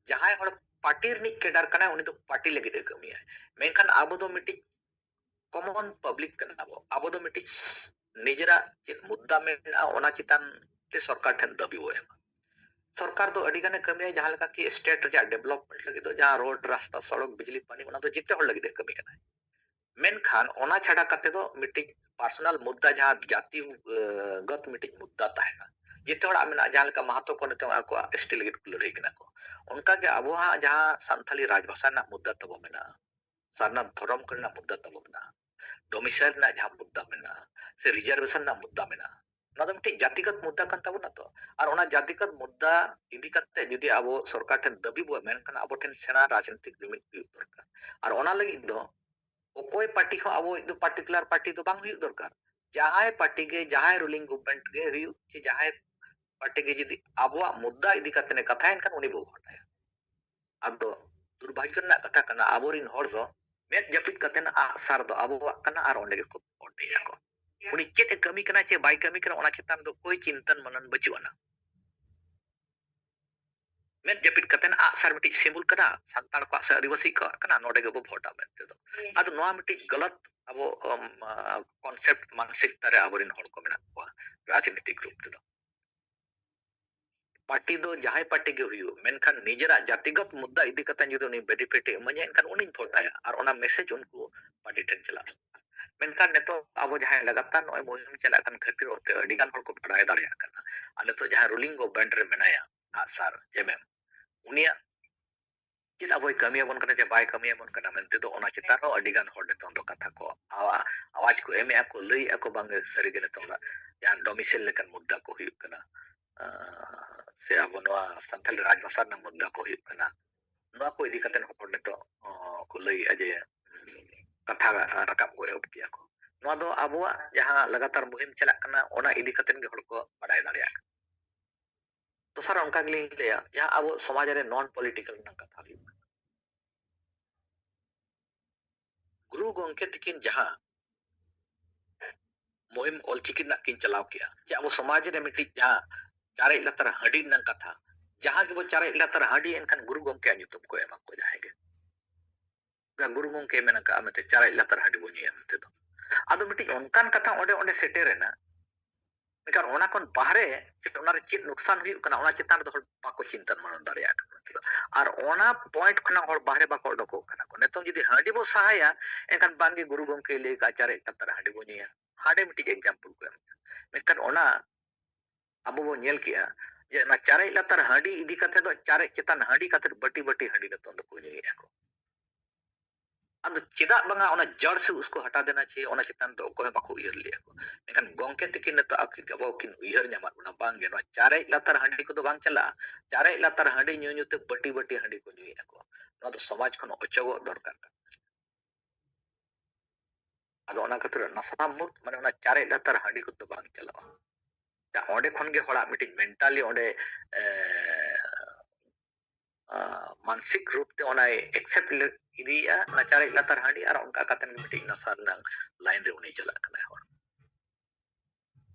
ᱡᱟᱦᱟᱸᱭ ᱦᱚᱲ ᱯᱟᱨᱴᱤ ᱨᱤᱱᱤᱡ ᱠᱮᱰᱟᱨ ᱠᱟᱱᱟᱭ, ᱩᱱᱤ ᱫᱚ ᱯᱟᱨᱴᱤ ᱞᱟᱹᱜᱤᱫ ᱮ ᱠᱟᱹᱢᱤᱭᱟᱭ᱾ ᱢᱮᱱᱠᱷᱟᱱ ᱟᱵᱚ ᱫᱚ ᱢᱤᱫᱴᱤᱡ ᱠᱚᱢᱚᱱ ᱯᱟᱵᱽᱞᱤᱠ ᱠᱟᱱᱟ ᱵᱚ᱾ ᱟᱵᱚ ᱫᱚ ᱢᱤᱫᱴᱤᱡ ᱱᱤᱡᱮᱨᱟᱜ ᱪᱮᱫ ᱢᱩᱫᱽᱫᱟ ᱢᱮᱱᱟᱜᱼᱟ, ᱚᱱᱟ ᱪᱮᱛᱟᱱ ᱛᱮ ᱥᱚᱨᱠᱟᱨ ᱴᱷᱮᱱ ᱫᱟᱹᱵᱤ ᱵᱚ ᱮᱢᱟ᱾ ᱥᱚᱨᱠᱟᱨ ᱫᱚ ᱟᱹᱰᱤ ᱜᱟᱱᱮ ᱠᱟᱹᱢᱤᱭᱟ, ᱡᱟᱦᱟᱸ ᱞᱮᱠᱟ ᱠᱤ ᱥᱴᱮᱴ ᱨᱮᱭᱟᱜ ᱰᱮᱵᱷᱞᱚᱯᱢᱮᱱᱴ ᱞᱟᱹᱜᱤᱫ ᱫᱚ ᱡᱟᱦᱟᱸ ᱨᱳᱰ, ᱨᱟᱥᱛᱟ, ᱥᱚᱲᱚᱠ, ᱵᱤᱡᱽᱞᱤ, ᱯᱟᱱᱤ, ᱚᱱᱟ ᱫᱚ ᱡᱮᱛᱮ ᱦᱚᱲ ᱞᱟᱹᱜᱤᱫ ᱮ ᱠᱟᱹᱢᱤ ᱠᱟᱱᱟᱭ᱾ ᱢᱮᱱᱠᱷᱟᱱ ᱚᱱᱟ ᱪᱷᱟᱰᱟ ᱠᱟᱛᱮ ᱫᱚ ᱢᱤᱫᱴᱤᱡ ᱯᱟᱨᱥᱚᱱᱟᱞ ᱢᱩᱫᱽᱫᱟ, ᱡᱟᱦᱟᱸ ᱡᱟᱹᱛᱤ, ᱮ, ᱜᱚᱛ ᱢᱤᱫᱴᱤᱡ ᱢᱩᱫᱽᱫᱟ ᱛᱟᱦᱮᱱᱟ᱾ ᱡᱮᱛᱮ ᱦᱚᱲᱟᱜ ᱢᱮᱱᱟᱜᱼᱟ, ᱡᱟᱦᱟᱸ ᱞᱮᱠᱟ ᱢᱟᱦᱟᱛᱚ ᱠᱚ ᱱᱤᱛᱚᱝ ᱟᱠᱚᱣᱟᱜ ᱮᱥ ᱴᱤ ᱞᱟᱹᱜᱤᱫ ᱠᱚ ᱞᱟᱹᱲᱦᱟᱹᱭ ᱠᱟᱱᱟ ᱠᱚ, ᱚᱱᱠᱟ ᱜᱮ ᱟᱵᱚᱣᱟᱜ ᱡᱟᱦᱟᱸ ᱥᱟᱱᱛᱷᱟᱞᱤ ᱨᱟᱡᱽᱵᱷᱟᱥᱟ ᱨᱮᱱᱟᱜ ᱢᱩᱫᱽᱫᱟ ᱛᱟᱵᱚ ᱢᱮᱱᱟᱜᱼᱟ, ᱥᱟᱨᱱᱟ ᱫᱷᱚᱨᱚᱢ ᱠᱚᱨᱮᱱᱟᱜ ᱢᱩᱫᱽᱫᱟ ᱛᱟᱵᱚ ᱢᱮᱱᱟᱜᱼᱟ, ᱰᱚᱢᱤᱥᱟᱭᱤᱞ ᱨᱮᱱᱟᱜ ᱡᱟᱦᱟᱸ ᱢᱩᱫᱽᱫᱟ ᱢᱮᱱᱟᱜᱼᱟ, ᱥᱮ ᱨᱤᱡᱟᱨᱵᱷᱮᱥᱚᱱ ᱨᱮᱱᱟᱜ ᱢᱩᱫᱽᱫᱟ ᱢᱮᱱᱟᱜᱼᱟ, ᱚᱱᱟ ᱫᱚ ᱢᱤᱫᱴᱤᱡ ᱡᱟᱹᱛᱤᱜᱚᱛ ᱢᱩᱫᱽᱫᱟ ᱠᱟᱱ ᱛᱟᱵᱚᱱᱟ ᱛᱚ᱾ ᱟᱨ ᱚᱱᱟ ᱡᱟᱹᱛᱤᱜᱚᱛ ᱢᱩᱫᱽᱫᱟ ᱤᱫᱤ ᱠᱟᱛᱮ ᱡᱩᱫᱤ ᱟᱵᱚ ᱥᱚᱨᱠᱟᱨ ᱴᱷᱮᱱ ᱫᱟᱹᱵᱤ ᱵᱚ ᱮᱢᱟ, ᱮᱱᱠᱷᱟᱱ ᱟᱵᱚ ᱴᱷᱮᱱ ᱥᱮᱬᱟ ᱨᱟᱡᱽᱱᱤᱛᱤᱠ ᱡᱩᱢᱤᱫ ᱦᱩᱭᱩᱜ ᱫᱚᱨᱠᱟᱨ᱾ ᱟᱨ ᱚᱱᱟ ᱞᱟᱹᱜᱤᱫ ᱫᱚ ᱚᱠᱚᱭ ᱯᱟᱨᱴᱤ ᱦᱚᱸ ᱟᱵᱚ ᱫᱚ ᱯᱟᱨᱴᱤᱠᱩᱞᱟᱨ ᱯᱟᱨᱴᱤ ᱫᱚ ᱵᱟᱝ ᱦᱩᱭᱩᱜ ᱫᱚᱨᱠᱟᱨ᱾ ᱡᱟᱦᱟᱸᱭ ᱯᱟᱨᱴᱤ ᱜᱮ, ᱡᱟᱦᱟᱸᱭ ᱨᱩᱞᱤᱝ ᱜᱚᱵᱷᱢᱮᱱᱴ ᱜᱮ ᱦᱩᱭᱩᱜ, ᱪᱮ ᱡᱟᱦᱟᱸᱭ ᱯᱟᱨᱴᱤ ᱜᱮ ᱡᱩᱫᱤ ᱟᱵᱚᱣᱟᱜ ᱢᱩᱫᱽᱫᱟ ᱤᱫᱤ ᱠᱟᱛᱮ ᱮ ᱠᱟᱛᱷᱟᱭᱟ, ᱮᱱᱠᱷᱟᱱ ᱩᱱᱤ ᱵᱚ ᱵᱷᱳᱴ ᱟᱭᱟ᱾ ᱟᱫᱚ ᱫᱩᱨᱵᱷᱟᱜᱽᱭᱚ ᱨᱮᱱᱟᱜ ᱠᱟᱛᱷᱟ ᱠᱟᱱᱟ, ᱟᱵᱚᱨᱤᱱ ᱦᱚᱲ ᱫᱚ ᱢᱮᱫ ᱡᱟᱹᱯᱤᱫ ᱠᱟᱛᱮ ᱟᱜᱼᱥᱟᱨ ᱫᱚ ᱟᱵᱚᱣᱟᱜ ᱠᱟᱱᱟ ᱟᱨ ᱚᱸᱰᱮ ᱜᱮᱠᱚ ᱵᱷᱳᱴ ᱮᱫᱟ ᱠᱚ᱾ ᱩᱱᱤ ᱪᱮᱫ ᱮ ᱠᱟᱹᱢᱤ ᱠᱟᱱᱟ ᱪᱮ ᱵᱟᱭ ᱠᱟᱹᱢᱤ ᱠᱟᱱᱟ, ᱚᱱᱟ ᱪᱮᱛᱟᱱ ᱫᱚ ᱠᱳᱭ ᱪᱤᱱᱛᱟᱹᱱ ᱢᱟᱱᱟᱱ ᱵᱟᱹᱪᱩᱜ ᱟᱱᱟ᱾ ᱢᱮᱫ ᱡᱟᱹᱯᱤᱫ ᱠᱟᱛᱮ ᱟᱜᱼᱥᱟᱨ ᱢᱤᱫᱴᱤᱡ ᱥᱤᱢᱵᱚᱞ ᱠᱟᱱᱟ, ᱥᱟᱱᱛᱟᱲ ᱠᱚᱣᱟᱜ ᱥᱮ ᱟᱹᱫᱤᱵᱟᱹᱥᱤ ᱠᱚᱣᱟᱜ ᱠᱟᱱᱟ, ᱱᱚᱰᱮ ᱜᱮᱵᱚ ᱵᱷᱳᱴᱟ ᱢᱮᱱᱛᱮ ᱫᱚ᱾ ᱟᱫᱚ ᱱᱚᱣᱟ ᱢᱤᱫᱴᱤᱡ ᱜᱟᱞᱟᱛ ᱟᱵᱚ, ᱟᱢ, ᱟ, ᱠᱚᱱᱥᱮᱯᱴ ᱢᱟᱱᱥᱤᱠᱛᱟ ᱨᱮ ᱟᱵᱚᱨᱮᱱ ᱦᱚᱲ ᱠᱚ ᱢᱮᱱᱟᱜ ᱠᱚᱣᱟ ᱨᱟᱡᱽᱱᱤᱛᱤᱠ ᱨᱩᱯ ᱛᱮᱫᱚ᱾ ᱯᱟᱨᱴᱤ ᱫᱚ ᱡᱟᱦᱟᱸᱭ ᱯᱟᱨᱴᱤ ᱜᱮ ᱦᱩᱭᱩᱜ, ᱢᱮᱱᱠᱷᱟᱱ ᱱᱤᱡᱮᱨᱟᱜ ᱡᱟᱹᱛᱤᱜᱚᱛ ᱢᱩᱫᱽᱫᱟ ᱤᱫᱤ ᱠᱟᱛᱮ ᱡᱩᱫᱤ ᱩᱱᱤ ᱵᱮᱱᱤᱯᱷᱤᱴ ᱮ ᱤᱢᱟᱹᱧᱟ, ᱮᱱᱠᱷᱟᱱ ᱩᱱᱤᱧ ᱵᱷᱳᱴ ᱟᱭᱟ᱾ ᱟᱨ ᱚᱱᱟ ᱢᱮᱥᱮᱡᱽ ᱩᱱᱠᱩ ᱯᱟᱨᱴᱤ ᱴᱷᱮᱱ ᱪᱟᱞᱟᱜ ᱫᱚᱨᱠᱟᱨ᱾ ᱢᱮᱱᱠᱷᱟᱱ ᱱᱤᱛᱚᱜ ᱟᱵᱚ ᱡᱟᱦᱟᱸᱭ ᱞᱟᱜᱟᱛᱟᱨ ᱱᱚᱜᱼᱚᱭ ᱢᱩᱦᱤᱢ ᱪᱟᱞᱟᱜ ᱠᱟᱱ ᱠᱷᱟᱹᱛᱤᱨ ᱚᱱᱛᱮ ᱟᱹᱰᱤ ᱜᱟᱱ ᱦᱚᱲ ᱠᱚ ᱵᱟᱰᱟᱭ ᱫᱟᱲᱮᱭᱟᱜ ᱠᱟᱱᱟ᱾ ᱟᱨ ᱱᱤᱛᱚᱜ ᱡᱟᱦᱟᱸᱭ ᱨᱩᱞᱤᱝ ᱜᱚᱵᱷᱢᱮᱱᱴ ᱨᱮ ᱢᱮᱱᱟᱭᱟ, ᱟᱜᱼᱥᱟᱨ, ᱮᱢ ᱮᱢ, ᱩᱱᱤᱭᱟᱜ ᱪᱮᱫ ᱟᱵᱚᱭ ᱠᱟᱹᱢᱤᱭᱟᱵᱚᱱ ᱠᱟᱱᱟ ᱪᱮ ᱵᱟᱭ ᱠᱟᱹᱢᱤᱭᱟᱵᱚᱱ ᱠᱟᱱᱟ ᱢᱮᱱᱛᱮ ᱫᱚ, ᱚᱱᱟ ᱪᱮᱛᱟᱱ ᱨᱮᱦᱚᱸ ᱟᱹᱰᱤ ᱜᱟᱱ ᱦᱚᱲ ᱱᱤᱛᱚᱝ ᱫᱚ ᱠᱟᱛᱷᱟ ᱠᱚ ᱟᱣᱟ-, ᱟᱣᱟᱡᱽ ᱠᱚ ᱮᱢᱮᱜᱼᱟ ᱠᱚ, ᱞᱟᱹᱭᱮᱜᱼᱟ ᱠᱚ, ᱵᱟᱝ ᱥᱟᱹᱨᱤᱜᱮ ᱱᱤᱛᱚᱝ ᱫᱚ ᱡᱟᱦᱟᱸ ᱰᱚᱢᱤᱥᱟᱭᱤᱞ ᱞᱮᱠᱟᱱ ᱢᱩᱫᱽᱫᱟ ᱠᱚ ᱦᱩᱭᱩᱜ ᱠᱟᱱᱟ, ᱟᱸ, ᱥᱮ ᱟᱵᱚ ᱱᱚᱣᱟ ᱥᱟᱱᱛᱟᱲᱤ ᱨᱟᱡᱽᱵᱷᱟᱥᱟ ᱨᱮᱱᱟᱜ ᱢᱩᱫᱽᱫᱟ ᱠᱚ ᱦᱩᱭᱩᱜ ᱠᱟᱱᱟ, ᱱᱚᱣᱟ ᱠᱚ ᱤᱫᱤ ᱠᱟᱛᱮ ᱦᱚᱲ ᱱᱤᱛᱚᱜ, ᱚᱸ, ᱠᱚ ᱞᱟᱹᱭᱮᱜᱼᱟ ᱡᱮ, ᱩᱸ, ᱠᱟᱛᱷᱟ ᱨᱟᱠᱟᱵ ᱠᱚ ᱮᱦᱚᱵ ᱠᱮᱜᱼᱟ ᱠᱚ᱾ ᱱᱚᱣᱟ ᱫᱚ ᱟᱵᱚᱣᱟᱜ ᱡᱟᱦᱟᱸ ᱞᱟᱜᱟᱛᱟᱨ ᱢᱩᱦᱤᱢ ᱪᱟᱞᱟᱜ ᱠᱟᱱᱟ, ᱚᱱᱟ ᱤᱫᱤ ᱠᱟᱛᱮ ᱜᱮ ᱦᱚᱲ ᱠᱚ ᱵᱟᱰᱟᱭ ᱫᱟᱲᱮᱭᱟᱜ ᱠᱟᱱᱟ᱾ ᱛᱚ, ᱫᱚᱥᱟᱨ ᱚᱱᱠᱟ ᱜᱮᱞᱤᱧ ᱞᱟᱹᱭᱟ, ᱡᱟᱦᱟᱸ ᱟᱵᱚ ᱥᱚᱢᱟᱡᱽ ᱨᱮ non political ᱨᱮᱱᱟᱜ ᱠᱟᱛᱷᱟ ᱦᱩᱭᱩᱜ ᱠᱟᱱᱟ, ᱜᱩᱨᱩ ᱜᱚᱢᱠᱮ ᱛᱟᱹᱠᱤᱱ ᱡᱟᱦᱟᱸ ᱢᱩᱦᱤᱢ ᱚᱞᱪᱤᱠᱤ ᱨᱮᱱᱟᱜ ᱠᱤᱱ ᱪᱟᱞᱟᱣ ᱠᱮᱜᱼᱟ, ᱡᱮ ᱟᱵᱚ ᱥᱚᱢᱟᱡᱽ ᱨᱮ ᱢᱤᱫᱴᱤᱡ ᱡᱟᱦᱟᱸ ᱪᱟᱨᱮᱡ ᱞᱟᱛᱟᱨ ᱦᱟᱺᱰᱤ ᱨᱮᱱᱟᱜ ᱠᱟᱛᱷᱟ, ᱡᱟᱦᱟᱸ ᱜᱮᱵᱚ ᱪᱟᱨᱮᱡ ᱞᱟᱛᱟᱨ ᱦᱟᱺᱰᱤ, ᱮᱱᱠᱷᱟᱱ ᱜᱩᱨᱩ ᱜᱚᱢᱠᱮᱭᱟᱜ ᱧᱩᱛᱩᱢ ᱠᱚ ᱮᱢᱟ ᱠᱚ ᱡᱟᱦᱟᱸᱭ ᱜᱮ᱾ ᱜᱩᱨᱩ ᱜᱚᱢᱠᱮ ᱢᱮᱱ ᱟᱠᱟᱫᱼᱟ ᱢᱮᱱᱛᱮ, ᱪᱟᱨᱮᱡ ᱞᱟᱛᱟᱨ ᱦᱟᱺᱰᱤ ᱵᱚ ᱧᱩᱭᱟ ᱢᱮᱱᱛᱮ ᱫᱚ᱾ ᱟᱫᱚ ᱢᱤᱫᱴᱤᱡ ᱚᱱᱠᱟᱱ ᱠᱟᱛᱷᱟ ᱚᱸᱰᱮ, ᱚᱸᱰᱮ ᱥᱮᱴᱮᱨ ᱮᱱᱟ, ᱢᱮᱱᱠᱷᱟᱱ ᱚᱱᱟ ᱠᱷᱚᱱ ᱵᱟᱦᱨᱮ ᱪᱮᱫ, ᱚᱱᱟᱨᱮ ᱪᱮᱫ ᱱᱩᱠᱥᱟᱱ ᱦᱩᱭᱩᱜ ᱠᱟᱱᱟ, ᱚᱱᱟ ᱪᱮᱛᱟᱱ ᱨᱮᱫᱚ ᱦᱚᱲ ᱵᱟᱠᱚ ᱪᱤᱱᱛᱟᱹ ᱢᱟᱲᱟᱝ ᱫᱟᱲᱮᱭᱟᱜ ᱠᱟᱱᱟ᱾ ᱟᱨ ᱚᱱᱟ point ᱠᱷᱚᱱᱟᱜ ᱦᱚᱲ ᱵᱟᱦᱨᱮ ᱵᱟᱠᱚ ᱚᱰᱚᱠᱚᱜ ᱠᱟᱱᱟ ᱠᱚ᱾ ᱱᱤᱛᱚᱝ ᱡᱩᱫᱤ ᱦᱟᱺᱰᱤ ᱵᱚ ᱥᱟᱦᱟᱭᱟ, ᱮᱱᱠᱷᱟᱱ ᱵᱟᱝᱜᱮ ᱜᱩᱨᱩ ᱜᱚᱢᱠᱮᱭ ᱞᱟᱹᱭ ᱠᱟᱜᱼᱟ, ᱪᱟᱨᱮᱡ ᱞᱟᱛᱟᱨ ᱦᱟᱺᱰᱤ ᱵᱚ ᱧᱩᱭᱟ, ᱦᱟᱸᱰᱮ ᱢᱤᱫᱴᱤᱡ example ᱠᱚ ᱮᱢ ᱠᱮᱫᱟ᱾ ᱢᱮᱱᱠᱷᱟᱱ ᱚᱱᱟ ᱟᱵᱚ ᱵᱚ ᱧᱮᱞ ᱠᱮᱜᱼᱟ ᱡᱮ ᱚᱱᱟ ᱪᱟᱨᱮᱡ ᱞᱟᱛᱟᱨ ᱦᱟᱺᱰᱤ ᱤᱫᱤ ᱠᱟᱛᱮ ᱫᱚ ᱪᱟᱨᱮᱡ ᱪᱮᱛᱟᱱ ᱦᱟᱺᱰᱤ ᱠᱟᱛᱮ ᱵᱟᱹᱴᱤ ᱵᱟᱹᱴᱤ ᱦᱟᱺᱰᱤ ᱱᱤᱛᱚᱝ ᱫᱚᱠᱚ ᱧᱩᱭᱮᱫᱼᱟ ᱠᱚ᱾ ᱟᱫᱚ ᱪᱮᱫᱟᱜ ᱵᱟᱝᱟ ᱚᱱᱟ ᱡᱟᱲ ᱥᱮ ᱩᱥᱠᱩ ᱦᱟᱴᱟ ᱫᱮᱱᱟ ᱪᱟᱦᱤᱭᱮ, ᱚᱱᱟ ᱪᱮᱛᱟᱱ ᱫᱚ ᱚᱠᱚᱭ ᱦᱚᱸ ᱵᱟᱠᱚ ᱩᱭᱦᱟᱹᱨ ᱞᱮᱫᱼᱟ ᱠᱚ᱾ ᱢᱮᱱᱠᱷᱟᱱ ᱜᱚᱢᱠᱮ ᱛᱟᱹᱠᱤᱱ ᱱᱤᱛᱚᱜ ᱟᱹᱠᱤᱱ ᱟᱵᱚ ᱠᱤᱱ ᱩᱭᱦᱟᱹᱨ ᱧᱟᱢᱟᱫ ᱵᱚᱱᱟ, ᱵᱟᱝᱜᱮ ᱱᱚᱣᱟ ᱪᱟᱨᱮᱡ ᱞᱟᱛᱟᱨ ᱦᱟᱺᱰᱤ ᱠᱚᱫᱚ ᱵᱟᱝ ᱪᱟᱞᱟᱜᱼᱟ᱾ ᱪᱟᱨᱮᱡ ᱞᱟᱛᱟᱨ ᱦᱟᱺᱰᱤ ᱧᱩ ᱧᱩ ᱛᱮ ᱵᱟᱹᱴᱤ ᱵᱟᱹᱴᱤ ᱦᱟᱺᱰᱤ ᱠᱚ ᱧᱩᱭᱮᱫᱼᱟ ᱠᱚ᱾ ᱱᱚᱣᱟ ᱫᱚ ᱥᱚᱢᱟᱡᱽ ᱠᱷᱚᱱ ᱚᱪᱚᱜᱚᱜ ᱫᱚᱨᱠᱟᱨ ᱠᱟᱱᱟ᱾ ᱟᱫᱚ ᱚᱱᱟ ᱠᱷᱟᱹᱛᱤᱨ ᱱᱟᱥᱟ ᱢᱩᱠᱛ, ᱢᱟᱱᱮ ᱚᱱᱟ ᱪᱟᱨᱮᱡ ᱞᱟᱛᱟᱨ ᱦᱟᱺᱰᱤ ᱠᱚᱫᱚ ᱵᱟᱝ ᱪᱟᱞᱟᱜᱼᱟ᱾ ᱚᱸᱰᱮ ᱠᱷᱚᱱ ᱜᱮ ᱦᱚᱲᱟᱜ ᱢᱤᱫᱴᱤᱡ mentally ᱚᱸᱰᱮ, ᱮ, ᱟ, ᱢᱟᱱᱥᱤᱠ ᱨᱩᱯ ᱛᱮ ᱚᱱᱟᱭ accept ᱞᱮ-, ᱤᱫᱤᱭᱮᱫᱼᱟ ᱚᱱᱟ ᱪᱟᱨᱮᱡ ᱞᱟᱛᱟᱨ ᱦᱟᱺᱰᱤ, ᱟᱨ ᱚᱱᱠᱟ ᱠᱟᱛᱮ ᱜᱮ ᱢᱤᱫᱴᱤᱡ ᱱᱟᱥᱟ ᱨᱮᱱᱟᱜ line ᱨᱮ ᱩᱱᱤ ᱪᱟᱞᱟᱜ ᱠᱟᱱᱟᱭ ᱦᱚᱲ᱾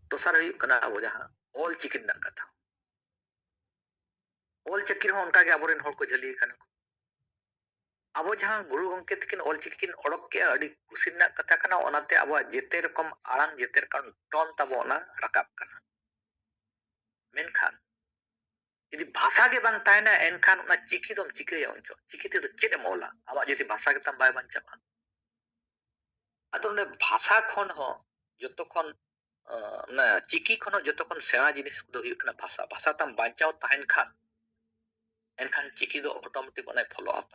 ᱫᱚᱥᱟᱨ ᱦᱩᱭᱩᱜ ᱠᱟᱱᱟ ᱟᱵᱚ ᱡᱟᱦᱟᱸ ᱚᱞ ᱪᱤᱠᱤ ᱨᱮᱱᱟᱜ ᱠᱟᱛᱷᱟ᱾ ᱚᱞ ᱪᱤᱠᱤ ᱨᱮᱦᱚᱸ ᱚᱱᱠᱟ ᱜᱮ ᱟᱵᱚᱨᱮᱱ ᱦᱚᱲ ᱠᱚ ᱡᱷᱟᱹᱞᱤ ᱟᱠᱟᱱᱟ ᱠᱚ᱾ ᱟᱵᱚ ᱡᱟᱦᱟᱸ ᱜᱩᱨᱩ ᱜᱚᱢᱠᱮ ᱛᱟᱹᱠᱤᱱ ᱚᱞ ᱪᱤᱠᱤ ᱠᱤᱱ ᱚᱰᱚᱠ ᱠᱮᱜᱼᱟ, ᱟᱹᱰᱤ ᱠᱩᱥᱤ ᱨᱮᱱᱟᱜ ᱠᱟᱛᱷᱟ ᱠᱟᱱᱟ᱾ ᱚᱱᱟᱛᱮ ᱟᱵᱚᱣᱟᱜ ᱡᱮᱛᱮ ᱨᱚᱠᱚᱢ ᱟᱲᱟᱝ, ᱡᱮᱛᱮ ᱨᱚᱠᱚᱢ tone ᱛᱟᱵᱚ ᱚᱱᱟ ᱨᱟᱠᱟᱵ ᱠᱟᱱᱟ᱾ ᱢᱮᱱᱠᱷᱟᱱ ᱡᱩᱫᱤ ᱵᱷᱟᱥᱟ ᱜᱮ ᱵᱟᱝ ᱛᱟᱦᱮᱱᱟ, ᱮᱱᱠᱷᱟᱱ ᱚᱱᱟ ᱪᱤᱠᱤ ᱫᱚᱢ ᱪᱤᱠᱟᱹᱭᱟ ᱩᱱ ᱡᱚᱦᱚᱜ? ᱪᱤᱠᱤ ᱛᱮᱫᱚ ᱪᱮᱫ ᱮᱢ ᱚᱞᱟ? ᱟᱢᱟᱜ ᱡᱩᱫᱤ ᱵᱷᱟᱥᱟ ᱜᱮᱛᱟᱢ ᱵᱟᱭ ᱵᱟᱧᱪᱟᱜᱼᱟ᱾ ᱟᱫᱚ ᱚᱸᱰᱮ ᱵᱷᱟᱥᱟ ᱠᱷᱚᱱ ᱦᱚᱸ ᱡᱚᱛᱚ ᱠᱷᱚᱱ, ᱚ, ᱚᱱᱟ ᱪᱤᱠᱤ ᱠᱷᱚᱱ ᱦᱚᱸ ᱡᱚᱛᱚ ᱠᱷᱚᱱ ᱥᱮᱬᱟ ᱡᱤᱱᱤᱥ ᱫᱚ ᱦᱩᱭᱩᱜ ᱠᱟᱱᱟ ᱵᱷᱟᱥᱟ᱾ ᱵᱷᱟᱥᱟ ᱛᱟᱢ ᱵᱟᱧᱪᱟᱣ ᱛᱟᱦᱮᱱ ᱠᱷᱟᱱ, ᱮᱱᱠᱷᱟᱱ ᱪᱤᱠᱤ ᱫᱚ automatic ᱚᱱᱟᱭ follow up᱾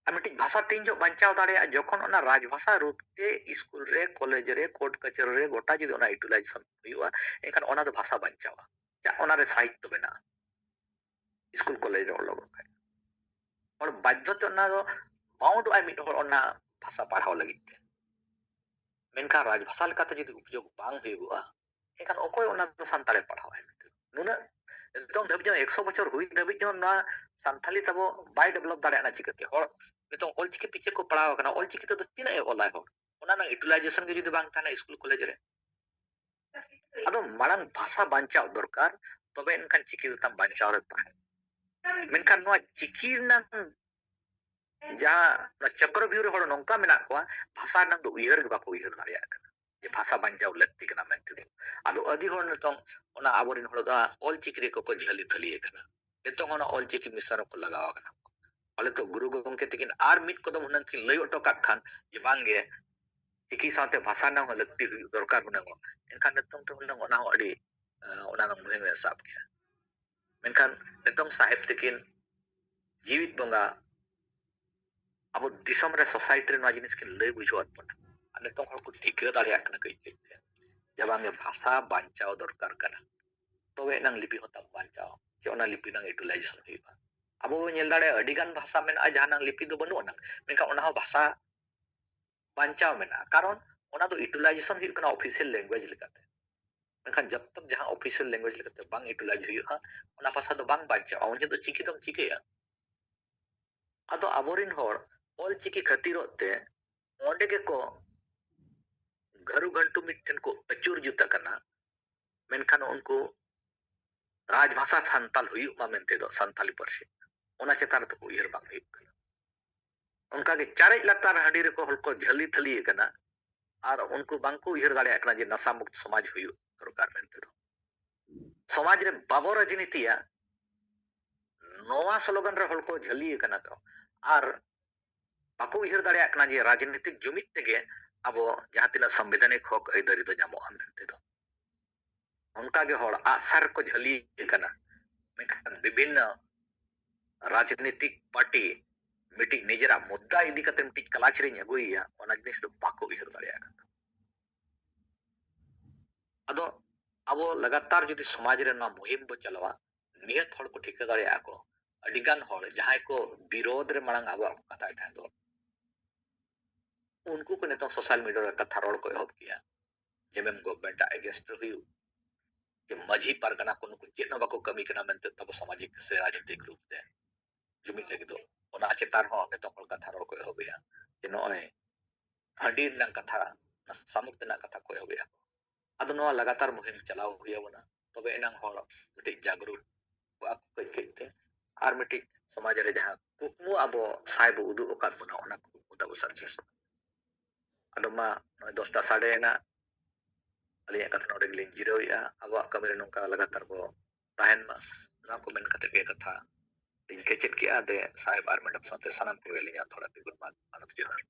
ᱟᱨ ᱢᱤᱫᱴᱤᱡ ᱵᱷᱟᱥᱟ ᱛᱤᱱ ᱡᱚᱦᱚᱜ ᱵᱟᱧᱪᱟᱣ ᱫᱟᱲᱮᱭᱟᱜᱼᱟ, ᱡᱚᱠᱷᱚᱱ ᱚᱱᱟ ᱨᱟᱡᱽ ᱵᱷᱟᱥᱟ ᱨᱩᱯ ᱛᱮ ᱥᱠᱩᱞ ᱨᱮ, ᱠᱚᱞᱮᱡᱽ ᱨᱮ, ᱠᱳᱨᱴ ᱠᱟᱪᱷᱟᱹᱨᱤ ᱨᱮ ᱜᱚᱴᱟ ᱡᱩᱫᱤ ᱚᱱᱟ utilization ᱦᱩᱭᱩᱜᱼᱟ, ᱮᱱᱠᱷᱟᱱ ᱚᱱᱟ ᱫᱚ ᱵᱷᱟᱥᱟ ᱵᱟᱧᱪᱟᱣᱟ᱾ ᱪᱮᱫᱟᱜ, ᱚᱱᱟ ᱨᱮ ᱥᱟᱦᱤᱛᱛᱚ ᱵᱮᱱᱟᱜᱼᱟ᱾ ᱥᱠᱩᱞ ᱠᱚᱞᱮᱡᱽ ᱨᱮ ᱚᱞᱚᱜᱚᱜ ᱠᱷᱟᱡ ᱦᱚᱲ ᱵᱟᱫᱽᱫᱷᱚ ᱛᱮ ᱚᱱᱟ ᱫᱚ bound ᱚᱜᱼᱟᱭ ᱢᱤᱫ ᱦᱚᱲ ᱚᱱᱟ ᱵᱷᱟᱥᱟ ᱯᱟᱲᱦᱟᱣ ᱞᱟᱹᱜᱤᱫ ᱛᱮ᱾ ᱢᱮᱱᱠᱷᱟᱱ ᱨᱟᱡᱽ ᱵᱷᱟᱥᱟ ᱞᱮᱠᱟᱛᱮ ᱡᱩᱫᱤ ᱩᱯᱭᱳᱜᱽ ᱵᱟᱝ ᱦᱩᱭᱩᱜᱚᱜᱼᱟ, ᱮᱱᱠᱷᱟᱱ ᱚᱠᱚᱭ ᱚᱱᱟ ᱫᱚ ᱥᱟᱱᱛᱟᱲᱮ ᱯᱟᱲᱦᱟᱣᱟᱭ ᱢᱮᱱᱛᱮ? ᱱᱩᱱᱟᱹᱜ ᱱᱤᱛᱚᱝ ᱫᱷᱟᱹᱵᱤᱡ ᱦᱚᱸ ᱮᱠᱥᱚ ᱵᱚᱪᱷᱚᱨ ᱦᱩᱭ ᱫᱷᱟᱹᱵᱤᱡ ᱦᱚᱸ ᱱᱚᱣᱟ ᱥᱟᱱᱛᱷᱟᱞᱤ ᱛᱟᱵᱚ ᱵᱟᱭ develop ᱫᱟᱲᱮᱭᱟᱜ ᱠᱟᱱᱟ᱾ ᱪᱤᱠᱟᱹᱛᱮ ᱦᱚᱲ ᱱᱤᱛᱚᱝ ᱚᱞᱪᱤᱠᱤ ᱯᱤᱪᱷᱮ ᱠᱚ ᱯᱟᱲᱟᱣ ᱟᱠᱟᱱᱟ? ᱚᱞᱪᱤᱠᱤ ᱛᱮᱫᱚ ᱛᱤᱱᱟᱹᱜ ᱮ ᱚᱞᱟᱭ ᱦᱚᱲ? ᱚᱱᱟ ᱨᱮᱱᱟᱜ utilization ᱜᱮ ᱡᱩᱫᱤ ᱵᱟᱝ ᱛᱟᱦᱮᱱᱟ ᱥᱠᱩᱞ ᱠᱚᱞᱮᱡᱽ ᱨᱮ, ᱟᱫᱚ ᱢᱟᱲᱟᱝ ᱵᱷᱟᱥᱟ ᱵᱟᱧᱪᱟᱣ ᱫᱚᱨᱠᱟᱨ, ᱛᱚᱵᱮ ᱮᱱᱠᱷᱟᱱ ᱪᱤᱠᱤ ᱫᱚ ᱛᱟᱢ ᱵᱟᱧᱪᱟᱣ ᱨᱮ ᱛᱟᱦᱮᱱᱟ᱾ ᱢᱮᱱᱠᱷᱟᱱ ᱱᱚᱣᱟ ᱪᱤᱠᱤ ᱨᱮᱱᱟᱜ ᱡᱟᱦᱟᱸ ᱚᱱᱟ ᱪᱚᱠᱨᱚᱵᱤᱭᱩᱦ ᱨᱮ ᱦᱚᱲ ᱱᱚᱝᱠᱟ ᱢᱮᱱᱟᱜ ᱠᱚᱣᱟ, ᱵᱷᱟᱥᱟ ᱨᱮᱱᱟᱜ ᱫᱚ ᱩᱭᱦᱟᱹᱨ ᱜᱮ ᱵᱟᱠᱚ ᱩᱭᱦᱟᱹᱨ ᱫᱟᱲᱮᱭᱟᱜ ᱠᱟᱱᱟ ᱡᱮ ᱵᱷᱟᱥᱟ ᱵᱟᱧᱪᱟᱣ ᱞᱟᱹᱠᱛᱤ ᱠᱟᱱᱟ ᱢᱮᱱᱛᱮ ᱫᱚ᱾ ᱟᱫᱚ ᱟᱹᱰᱤ ᱦᱚᱲ ᱱᱤᱛᱚᱝ ᱚᱱᱟ ᱟᱵᱚᱨᱮᱱ ᱦᱚᱲ ᱫᱚ ᱚᱞ ᱪᱤᱠᱤ ᱨᱮᱠᱚ ᱠᱚ ᱡᱷᱟᱹᱞᱤ ᱛᱷᱟᱹᱞᱤ ᱟᱠᱟᱱᱟ᱾ ᱱᱤᱛᱚᱝ ᱚᱱᱟ ᱚᱞ ᱪᱤᱠᱤ ᱢᱤᱥᱚᱱ ᱨᱮᱠᱚ ᱞᱟᱜᱟᱣ ᱟᱠᱟᱱᱟ᱾ ᱯᱟᱞᱮ ᱛᱚ ᱜᱩᱨᱩ ᱜᱚᱢᱠᱮ ᱛᱟᱹᱠᱤᱱ ᱟᱨ ᱢᱤᱫ ᱠᱚᱫᱚᱢ ᱦᱩᱱᱟᱹᱝ ᱠᱤᱱ ᱞᱟᱹᱭ ᱦᱚᱴᱚ ᱠᱟᱜ ᱠᱷᱟᱱ ᱡᱮ ᱵᱟᱝᱜᱮ ᱪᱤᱠᱤ ᱥᱟᱶᱛᱮ ᱵᱷᱟᱥᱟ ᱨᱮᱱᱟᱜ ᱦᱚᱸ ᱞᱟᱹᱠᱛᱤ ᱦᱩᱭᱩᱜ ᱫᱚᱨᱠᱟᱨ ᱦᱩᱱᱟᱹᱝ, ᱮᱱᱠᱷᱟᱱ ᱱᱤᱛᱚᱝ ᱛᱮ ᱦᱩᱱᱟᱹᱝ ᱚᱱᱟ ᱦᱚᱸ ᱟᱹᱰᱤ, ᱮᱸ, ᱚᱱᱟ ᱦᱚᱸ ᱢᱩᱦᱤᱢ ᱮ ᱥᱟᱵ ᱠᱮᱭᱟ᱾ ᱢᱮᱱᱠᱷᱟᱱ ᱱᱤᱛᱚᱝ ᱥᱟᱦᱮᱵᱽ ᱛᱟᱹᱠᱤᱱ ᱡᱤᱣᱤᱫ ᱵᱚᱸᱜᱟ ᱟᱵᱚ ᱫᱤᱥᱚᱢ ᱨᱮ society ᱨᱮ ᱱᱚᱣᱟ ᱡᱤᱱᱤᱥ ᱠᱤᱱ ᱞᱟᱹᱭ ᱵᱩᱡᱷᱟᱹᱣᱟᱫ ᱵᱚᱱᱟ᱾ ᱟᱨ ᱱᱤᱛᱚᱝ ᱦᱚᱲ ᱠᱚ ᱴᱷᱤᱠᱟᱹ ᱫᱟᱲᱮᱭᱟᱜ ᱠᱟᱱᱟ ᱠᱟᱹᱡ ᱠᱟᱹᱡ ᱛᱮ ᱡᱮ ᱵᱟᱝ ᱵᱷᱟᱥᱟ ᱵᱟᱧᱪᱟᱣ ᱫᱚᱨᱠᱟᱨ ᱠᱟᱱᱟ, ᱛᱚᱵᱮ ᱮᱱᱟᱝ ᱞᱤᱯᱤ ᱦᱚᱸ ᱛᱟᱵᱚ ᱵᱟᱧᱪᱟᱣ, ᱪᱮ ᱚᱱᱟ ᱞᱤᱯᱤ ᱨᱮᱱᱟᱜ utilization ᱦᱩᱭᱩᱜᱼᱟ᱾ ᱟᱵᱚ ᱵᱚᱱ ᱧᱮᱞ ᱫᱟᱲᱮᱭᱟᱜᱼᱟ ᱟᱹᱰᱤ ᱜᱟᱱ ᱵᱷᱟᱥᱟ ᱢᱮᱱᱟᱜᱼᱟ ᱡᱟᱦᱟᱸ ᱱᱟᱝ ᱞᱤᱯᱤ ᱫᱚ ᱵᱟᱹᱱᱩᱜ ᱟᱱᱟᱝ, ᱢᱮᱱᱠᱷᱟᱱ ᱚᱱᱟ ᱦᱚᱸ ᱵᱷᱟᱥᱟ ᱵᱟᱧᱪᱟᱣ ᱢᱮᱱᱟᱜᱼᱟ, ᱠᱟᱨᱚᱱ ᱚᱱᱟ ᱫᱚ utilization ᱦᱩᱭᱩᱜ ᱠᱟᱱᱟ official language ᱞᱮᱠᱟᱛᱮ᱾ ᱢᱮᱱᱠᱷᱟᱱ ᱡᱚᱵ ᱛᱚᱠ ᱡᱟᱦᱟᱸ official language ᱞᱮᱠᱟᱛᱮ ᱵᱟᱝ utilize ᱦᱩᱭᱩᱜᱼᱟ, ᱚᱱᱟ ᱵᱷᱟᱥᱟ ᱫᱚ ᱵᱟᱝ ᱵᱟᱧᱪᱟᱜᱼᱟ᱾ ᱩᱱ ᱡᱚᱦᱚᱜ ᱫᱚ ᱪᱤᱠᱤ ᱫᱚᱢ ᱪᱤᱠᱟᱹᱭᱟ? ᱟᱫᱚ ᱟᱵᱚᱨᱮᱱ ᱦᱚᱲ ᱚᱞ ᱪᱤᱠᱤ ᱠᱷᱟᱹᱛᱤᱨᱚᱜ ᱛᱮ ᱚᱸᱰᱮ ᱜᱮᱠᱚ ᱜᱷᱟᱹᱨᱩ ᱜᱷᱟᱹᱱᱴᱩ ᱢᱤᱫᱴᱷᱮᱱ ᱠᱚ ᱟᱹᱪᱩᱨ ᱡᱩᱛ ᱟᱠᱟᱱᱟ᱾ ᱢᱮᱱᱠᱷᱟᱱ ᱩᱱᱠᱩ ᱨᱟᱡᱽᱵᱷᱟᱥᱟ ᱥᱟᱱᱛᱟᱞ ᱦᱩᱭᱩᱜ ᱢᱟ ᱢᱮᱱᱛᱮ ᱫᱚ ᱥᱟᱱᱛᱟᱞᱤ ᱯᱟᱹᱨᱥᱤ, ᱚᱱᱟ ᱪᱮᱛᱟᱱ ᱨᱮᱫᱚ ᱠᱚ ᱩᱭᱦᱟᱹᱨ ᱵᱟᱝ ᱦᱩᱭᱩᱜ ᱠᱟᱱᱟ᱾ ᱚᱱᱠᱟᱜᱮ ᱪᱟᱨᱮᱡ ᱞᱟᱛᱟᱨ ᱦᱟᱺᱰᱤ ᱨᱮᱠᱚ ᱦᱚᱲ ᱠᱚ ᱡᱷᱟᱹᱞᱤ ᱛᱷᱟᱹᱞᱤ ᱟᱠᱟᱱᱟ, ᱟᱨ ᱩᱱᱠᱩ ᱵᱟᱝᱠᱚ ᱩᱭᱦᱟᱹᱨ ᱫᱟᱲᱮᱭᱟᱜ ᱠᱟᱱᱟ ᱡᱮ ᱱᱟᱥᱟ ᱢᱩᱠᱛ ᱥᱚᱢᱟᱡᱽ ᱦᱩᱭᱩᱜ ᱫᱚᱨᱠᱟᱨ ᱢᱮᱱᱛᱮ ᱫᱚ᱾ ᱥᱚᱢᱟᱡᱽ ᱨᱮ ᱵᱟᱵᱚ ᱨᱟᱡᱽᱱᱤᱛᱤᱭᱟ, ᱱᱚᱣᱟ ᱥᱞᱳᱜᱟᱱ ᱨᱮ ᱦᱚᱲ ᱠᱚ ᱡᱷᱟᱹᱞᱤ ᱟᱠᱟᱱᱟ ᱠᱚ, ᱟᱨ ᱵᱟᱠᱚ ᱩᱭᱦᱟᱹᱨ ᱫᱟᱲᱮᱭᱟᱜ ᱠᱟᱱᱟ ᱡᱮ ᱨᱟᱡᱽᱱᱤᱛᱤᱠ ᱡᱩᱢᱤᱫ ᱛᱮᱜᱮ ᱟᱵᱚ ᱡᱟᱦᱟᱸ ᱛᱤᱱᱟᱹᱜ ᱥᱚᱝᱵᱤᱫᱷᱟᱱᱤᱠ ᱦᱚᱠ ᱟᱹᱭᱫᱟᱹᱨᱤ ᱫᱚ ᱧᱟᱢᱚᱜᱼᱟ ᱢᱮᱱᱛᱮ ᱫᱚ᱾ ᱚᱱᱠᱟᱜᱮ ᱦᱚᱲ ᱟᱜᱼᱥᱟᱨ ᱨᱮᱠᱚ ᱡᱷᱟᱹᱞᱤ ᱟᱠᱟᱱᱟ, ᱢᱮᱱᱠᱷᱟᱱ ᱵᱤᱵᱷᱤᱱᱱᱚ ᱨᱟᱡᱽᱱᱤᱛᱤᱠ ᱯᱟᱨᱴᱤ ᱢᱤᱫᱴᱤᱡ ᱱᱤᱡᱮᱨᱟᱜ ᱢᱩᱫᱽᱫᱟ ᱤᱫᱤ ᱠᱟᱛᱮ ᱢᱤᱫᱴᱤᱡ ᱠᱟᱞᱟᱪ ᱨᱤᱧ ᱟᱹᱜᱩᱭᱮᱭᱟ, ᱚᱱᱟ ᱡᱤᱱᱤᱥ ᱫᱚ ᱵᱟᱠᱚ ᱩᱭᱦᱟᱹᱨ ᱫᱟᱲᱮᱭᱟᱜ ᱠᱟᱱᱟ᱾ ᱟᱫᱚ ᱟᱵᱚ ᱞᱟᱜᱟᱛᱟᱨ ᱡᱩᱫᱤ ᱥᱚᱢᱟᱡᱽ ᱨᱮ ᱱᱚᱣᱟ ᱢᱩᱦᱤᱢ ᱵᱚ ᱪᱟᱞᱟᱣᱟ, ᱱᱤᱦᱟᱹᱛ ᱦᱚᱲ ᱠᱚ ᱴᱷᱤᱠᱟᱹ ᱫᱟᱲᱮᱭᱟᱜᱼᱟ ᱠᱚ, ᱟᱹᱰᱤ ᱜᱟᱱ ᱦᱚᱲ ᱡᱟᱦᱟᱸᱭ ᱠᱚ ᱵᱤᱨᱳᱫᱷ ᱨᱮ ᱢᱟᱲᱟᱝ ᱟᱵᱚᱣᱟᱜ ᱠᱚ ᱠᱟᱛᱷᱟᱭ ᱛᱟᱦᱮᱸ ᱫᱚ, ᱩᱱᱠᱩ ᱠᱚ ᱱᱤᱛᱚᱝ social media ᱨᱮ ᱠᱟᱛᱷᱟ ᱨᱚᱲ ᱠᱚ ᱮᱦᱚᱵ ᱠᱮᱜᱼᱟ, ᱡᱮᱢᱚᱱ government ᱟᱜ against ᱨᱮ ᱦᱩᱭᱩᱜ, ᱡᱮ ᱢᱟᱹᱡᱷᱤ ᱯᱟᱨᱜᱟᱱᱟ ᱠᱚ ᱱᱩᱠᱩ ᱪᱮᱫ ᱦᱚᱸ ᱵᱟᱠᱚ ᱠᱟᱹᱢᱤ ᱠᱟᱱᱟ ᱢᱮᱱᱛᱮ ᱟᱵᱚ ᱥᱟᱢᱟᱡᱤᱠ ᱥᱮ ᱨᱟᱡᱽᱱᱤᱛᱤᱠ ᱨᱩᱯ ᱛᱮ ᱡᱩᱢᱤᱫ ᱞᱟᱹᱜᱤᱫ ᱫᱚ, ᱚᱱᱟ ᱪᱮᱛᱟᱱ ᱦᱚᱸ ᱱᱤᱛᱚᱜ ᱦᱚᱲ ᱠᱟᱛᱷᱟ ᱨᱚᱲ ᱠᱚ ᱮᱦᱚᱵ ᱮᱜᱼᱟ ᱡᱮ ᱱᱚᱜᱼᱚᱭ ᱦᱟᱺᱰᱤ ᱨᱮᱱᱟᱜ ᱠᱟᱛᱷᱟ, ᱚᱱᱟ ᱥᱟᱢᱩᱠ ᱨᱮᱱᱟᱜ ᱠᱟᱛᱷᱟ ᱠᱚ ᱮᱦᱚᱵ ᱮᱜᱼᱟ᱾ ᱟᱫᱚ ᱱᱚᱣᱟ ᱞᱟᱜᱟᱛᱟᱨ ᱢᱩᱦᱤᱢ ᱪᱟᱞᱟᱣ ᱦᱩᱭ ᱟᱵᱚᱱᱟ, ᱛᱚᱵᱮ ᱮᱱᱟᱝ ᱦᱚᱲ ᱢᱤᱫᱴᱤᱡ ᱡᱟᱜᱽᱨᱩᱠ ᱠᱚᱜᱼᱟ ᱠᱚ ᱠᱟᱹᱡ ᱠᱟᱹᱡ ᱛᱮ, ᱟᱨ ᱢᱤᱫᱴᱤᱡ ᱥᱚᱢᱟᱡᱽ ᱨᱮ ᱡᱟᱦᱟᱸ ᱠᱩᱠᱢᱩ ᱟᱵᱚ ᱥᱟᱭ ᱵᱚ ᱩᱫᱩᱜ ᱟᱠᱟᱫ ᱵᱚᱱᱟ, ᱚᱱᱟ ᱠᱩᱠᱢᱩ ᱛᱟᱵᱚ ᱥᱟᱠᱥᱮᱥᱚᱜᱼᱟ᱾ ᱟᱫᱚ ᱢᱟ ᱱᱚᱜᱼᱚᱭ ᱫᱚᱥᱴᱟ ᱥᱟᱰᱮᱭᱮᱱᱟ, ᱟᱹᱞᱤᱧᱟᱜ ᱠᱟᱛᱷᱟ ᱱᱚᱰᱮ ᱜᱮᱞᱤᱧ ᱡᱤᱨᱟᱹᱣᱮᱫᱼᱟ᱾ ᱟᱵᱚᱣᱟᱜ ᱠᱟᱹᱢᱤ ᱨᱮ ᱱᱚᱝᱠᱟ ᱞᱟᱜᱟᱛᱟᱨ ᱵᱚ ᱛᱟᱦᱮᱱ ᱢᱟ, ᱱᱚᱣᱟ ᱠᱚ ᱢᱮᱱ ᱠᱟᱛᱮ ᱜᱮ ᱠᱟᱛᱷᱟ ᱞᱤᱧ ᱠᱮᱪᱮᱫ ᱠᱮᱜᱼᱟ᱾ ᱫᱮ ᱥᱟᱦᱮᱵᱽ ᱟᱨ ᱢᱮᱰᱟᱢ ᱥᱟᱶᱛᱮ ᱥᱟᱱᱟᱢ ᱠᱚᱜᱮ ᱟᱹᱞᱤᱧᱟᱜ ᱛᱷᱚᱲᱟ ᱛᱤᱸᱜᱩᱱ ᱢᱟ, ᱢᱟᱱᱚᱛ ᱡᱚᱦᱟᱨ᱾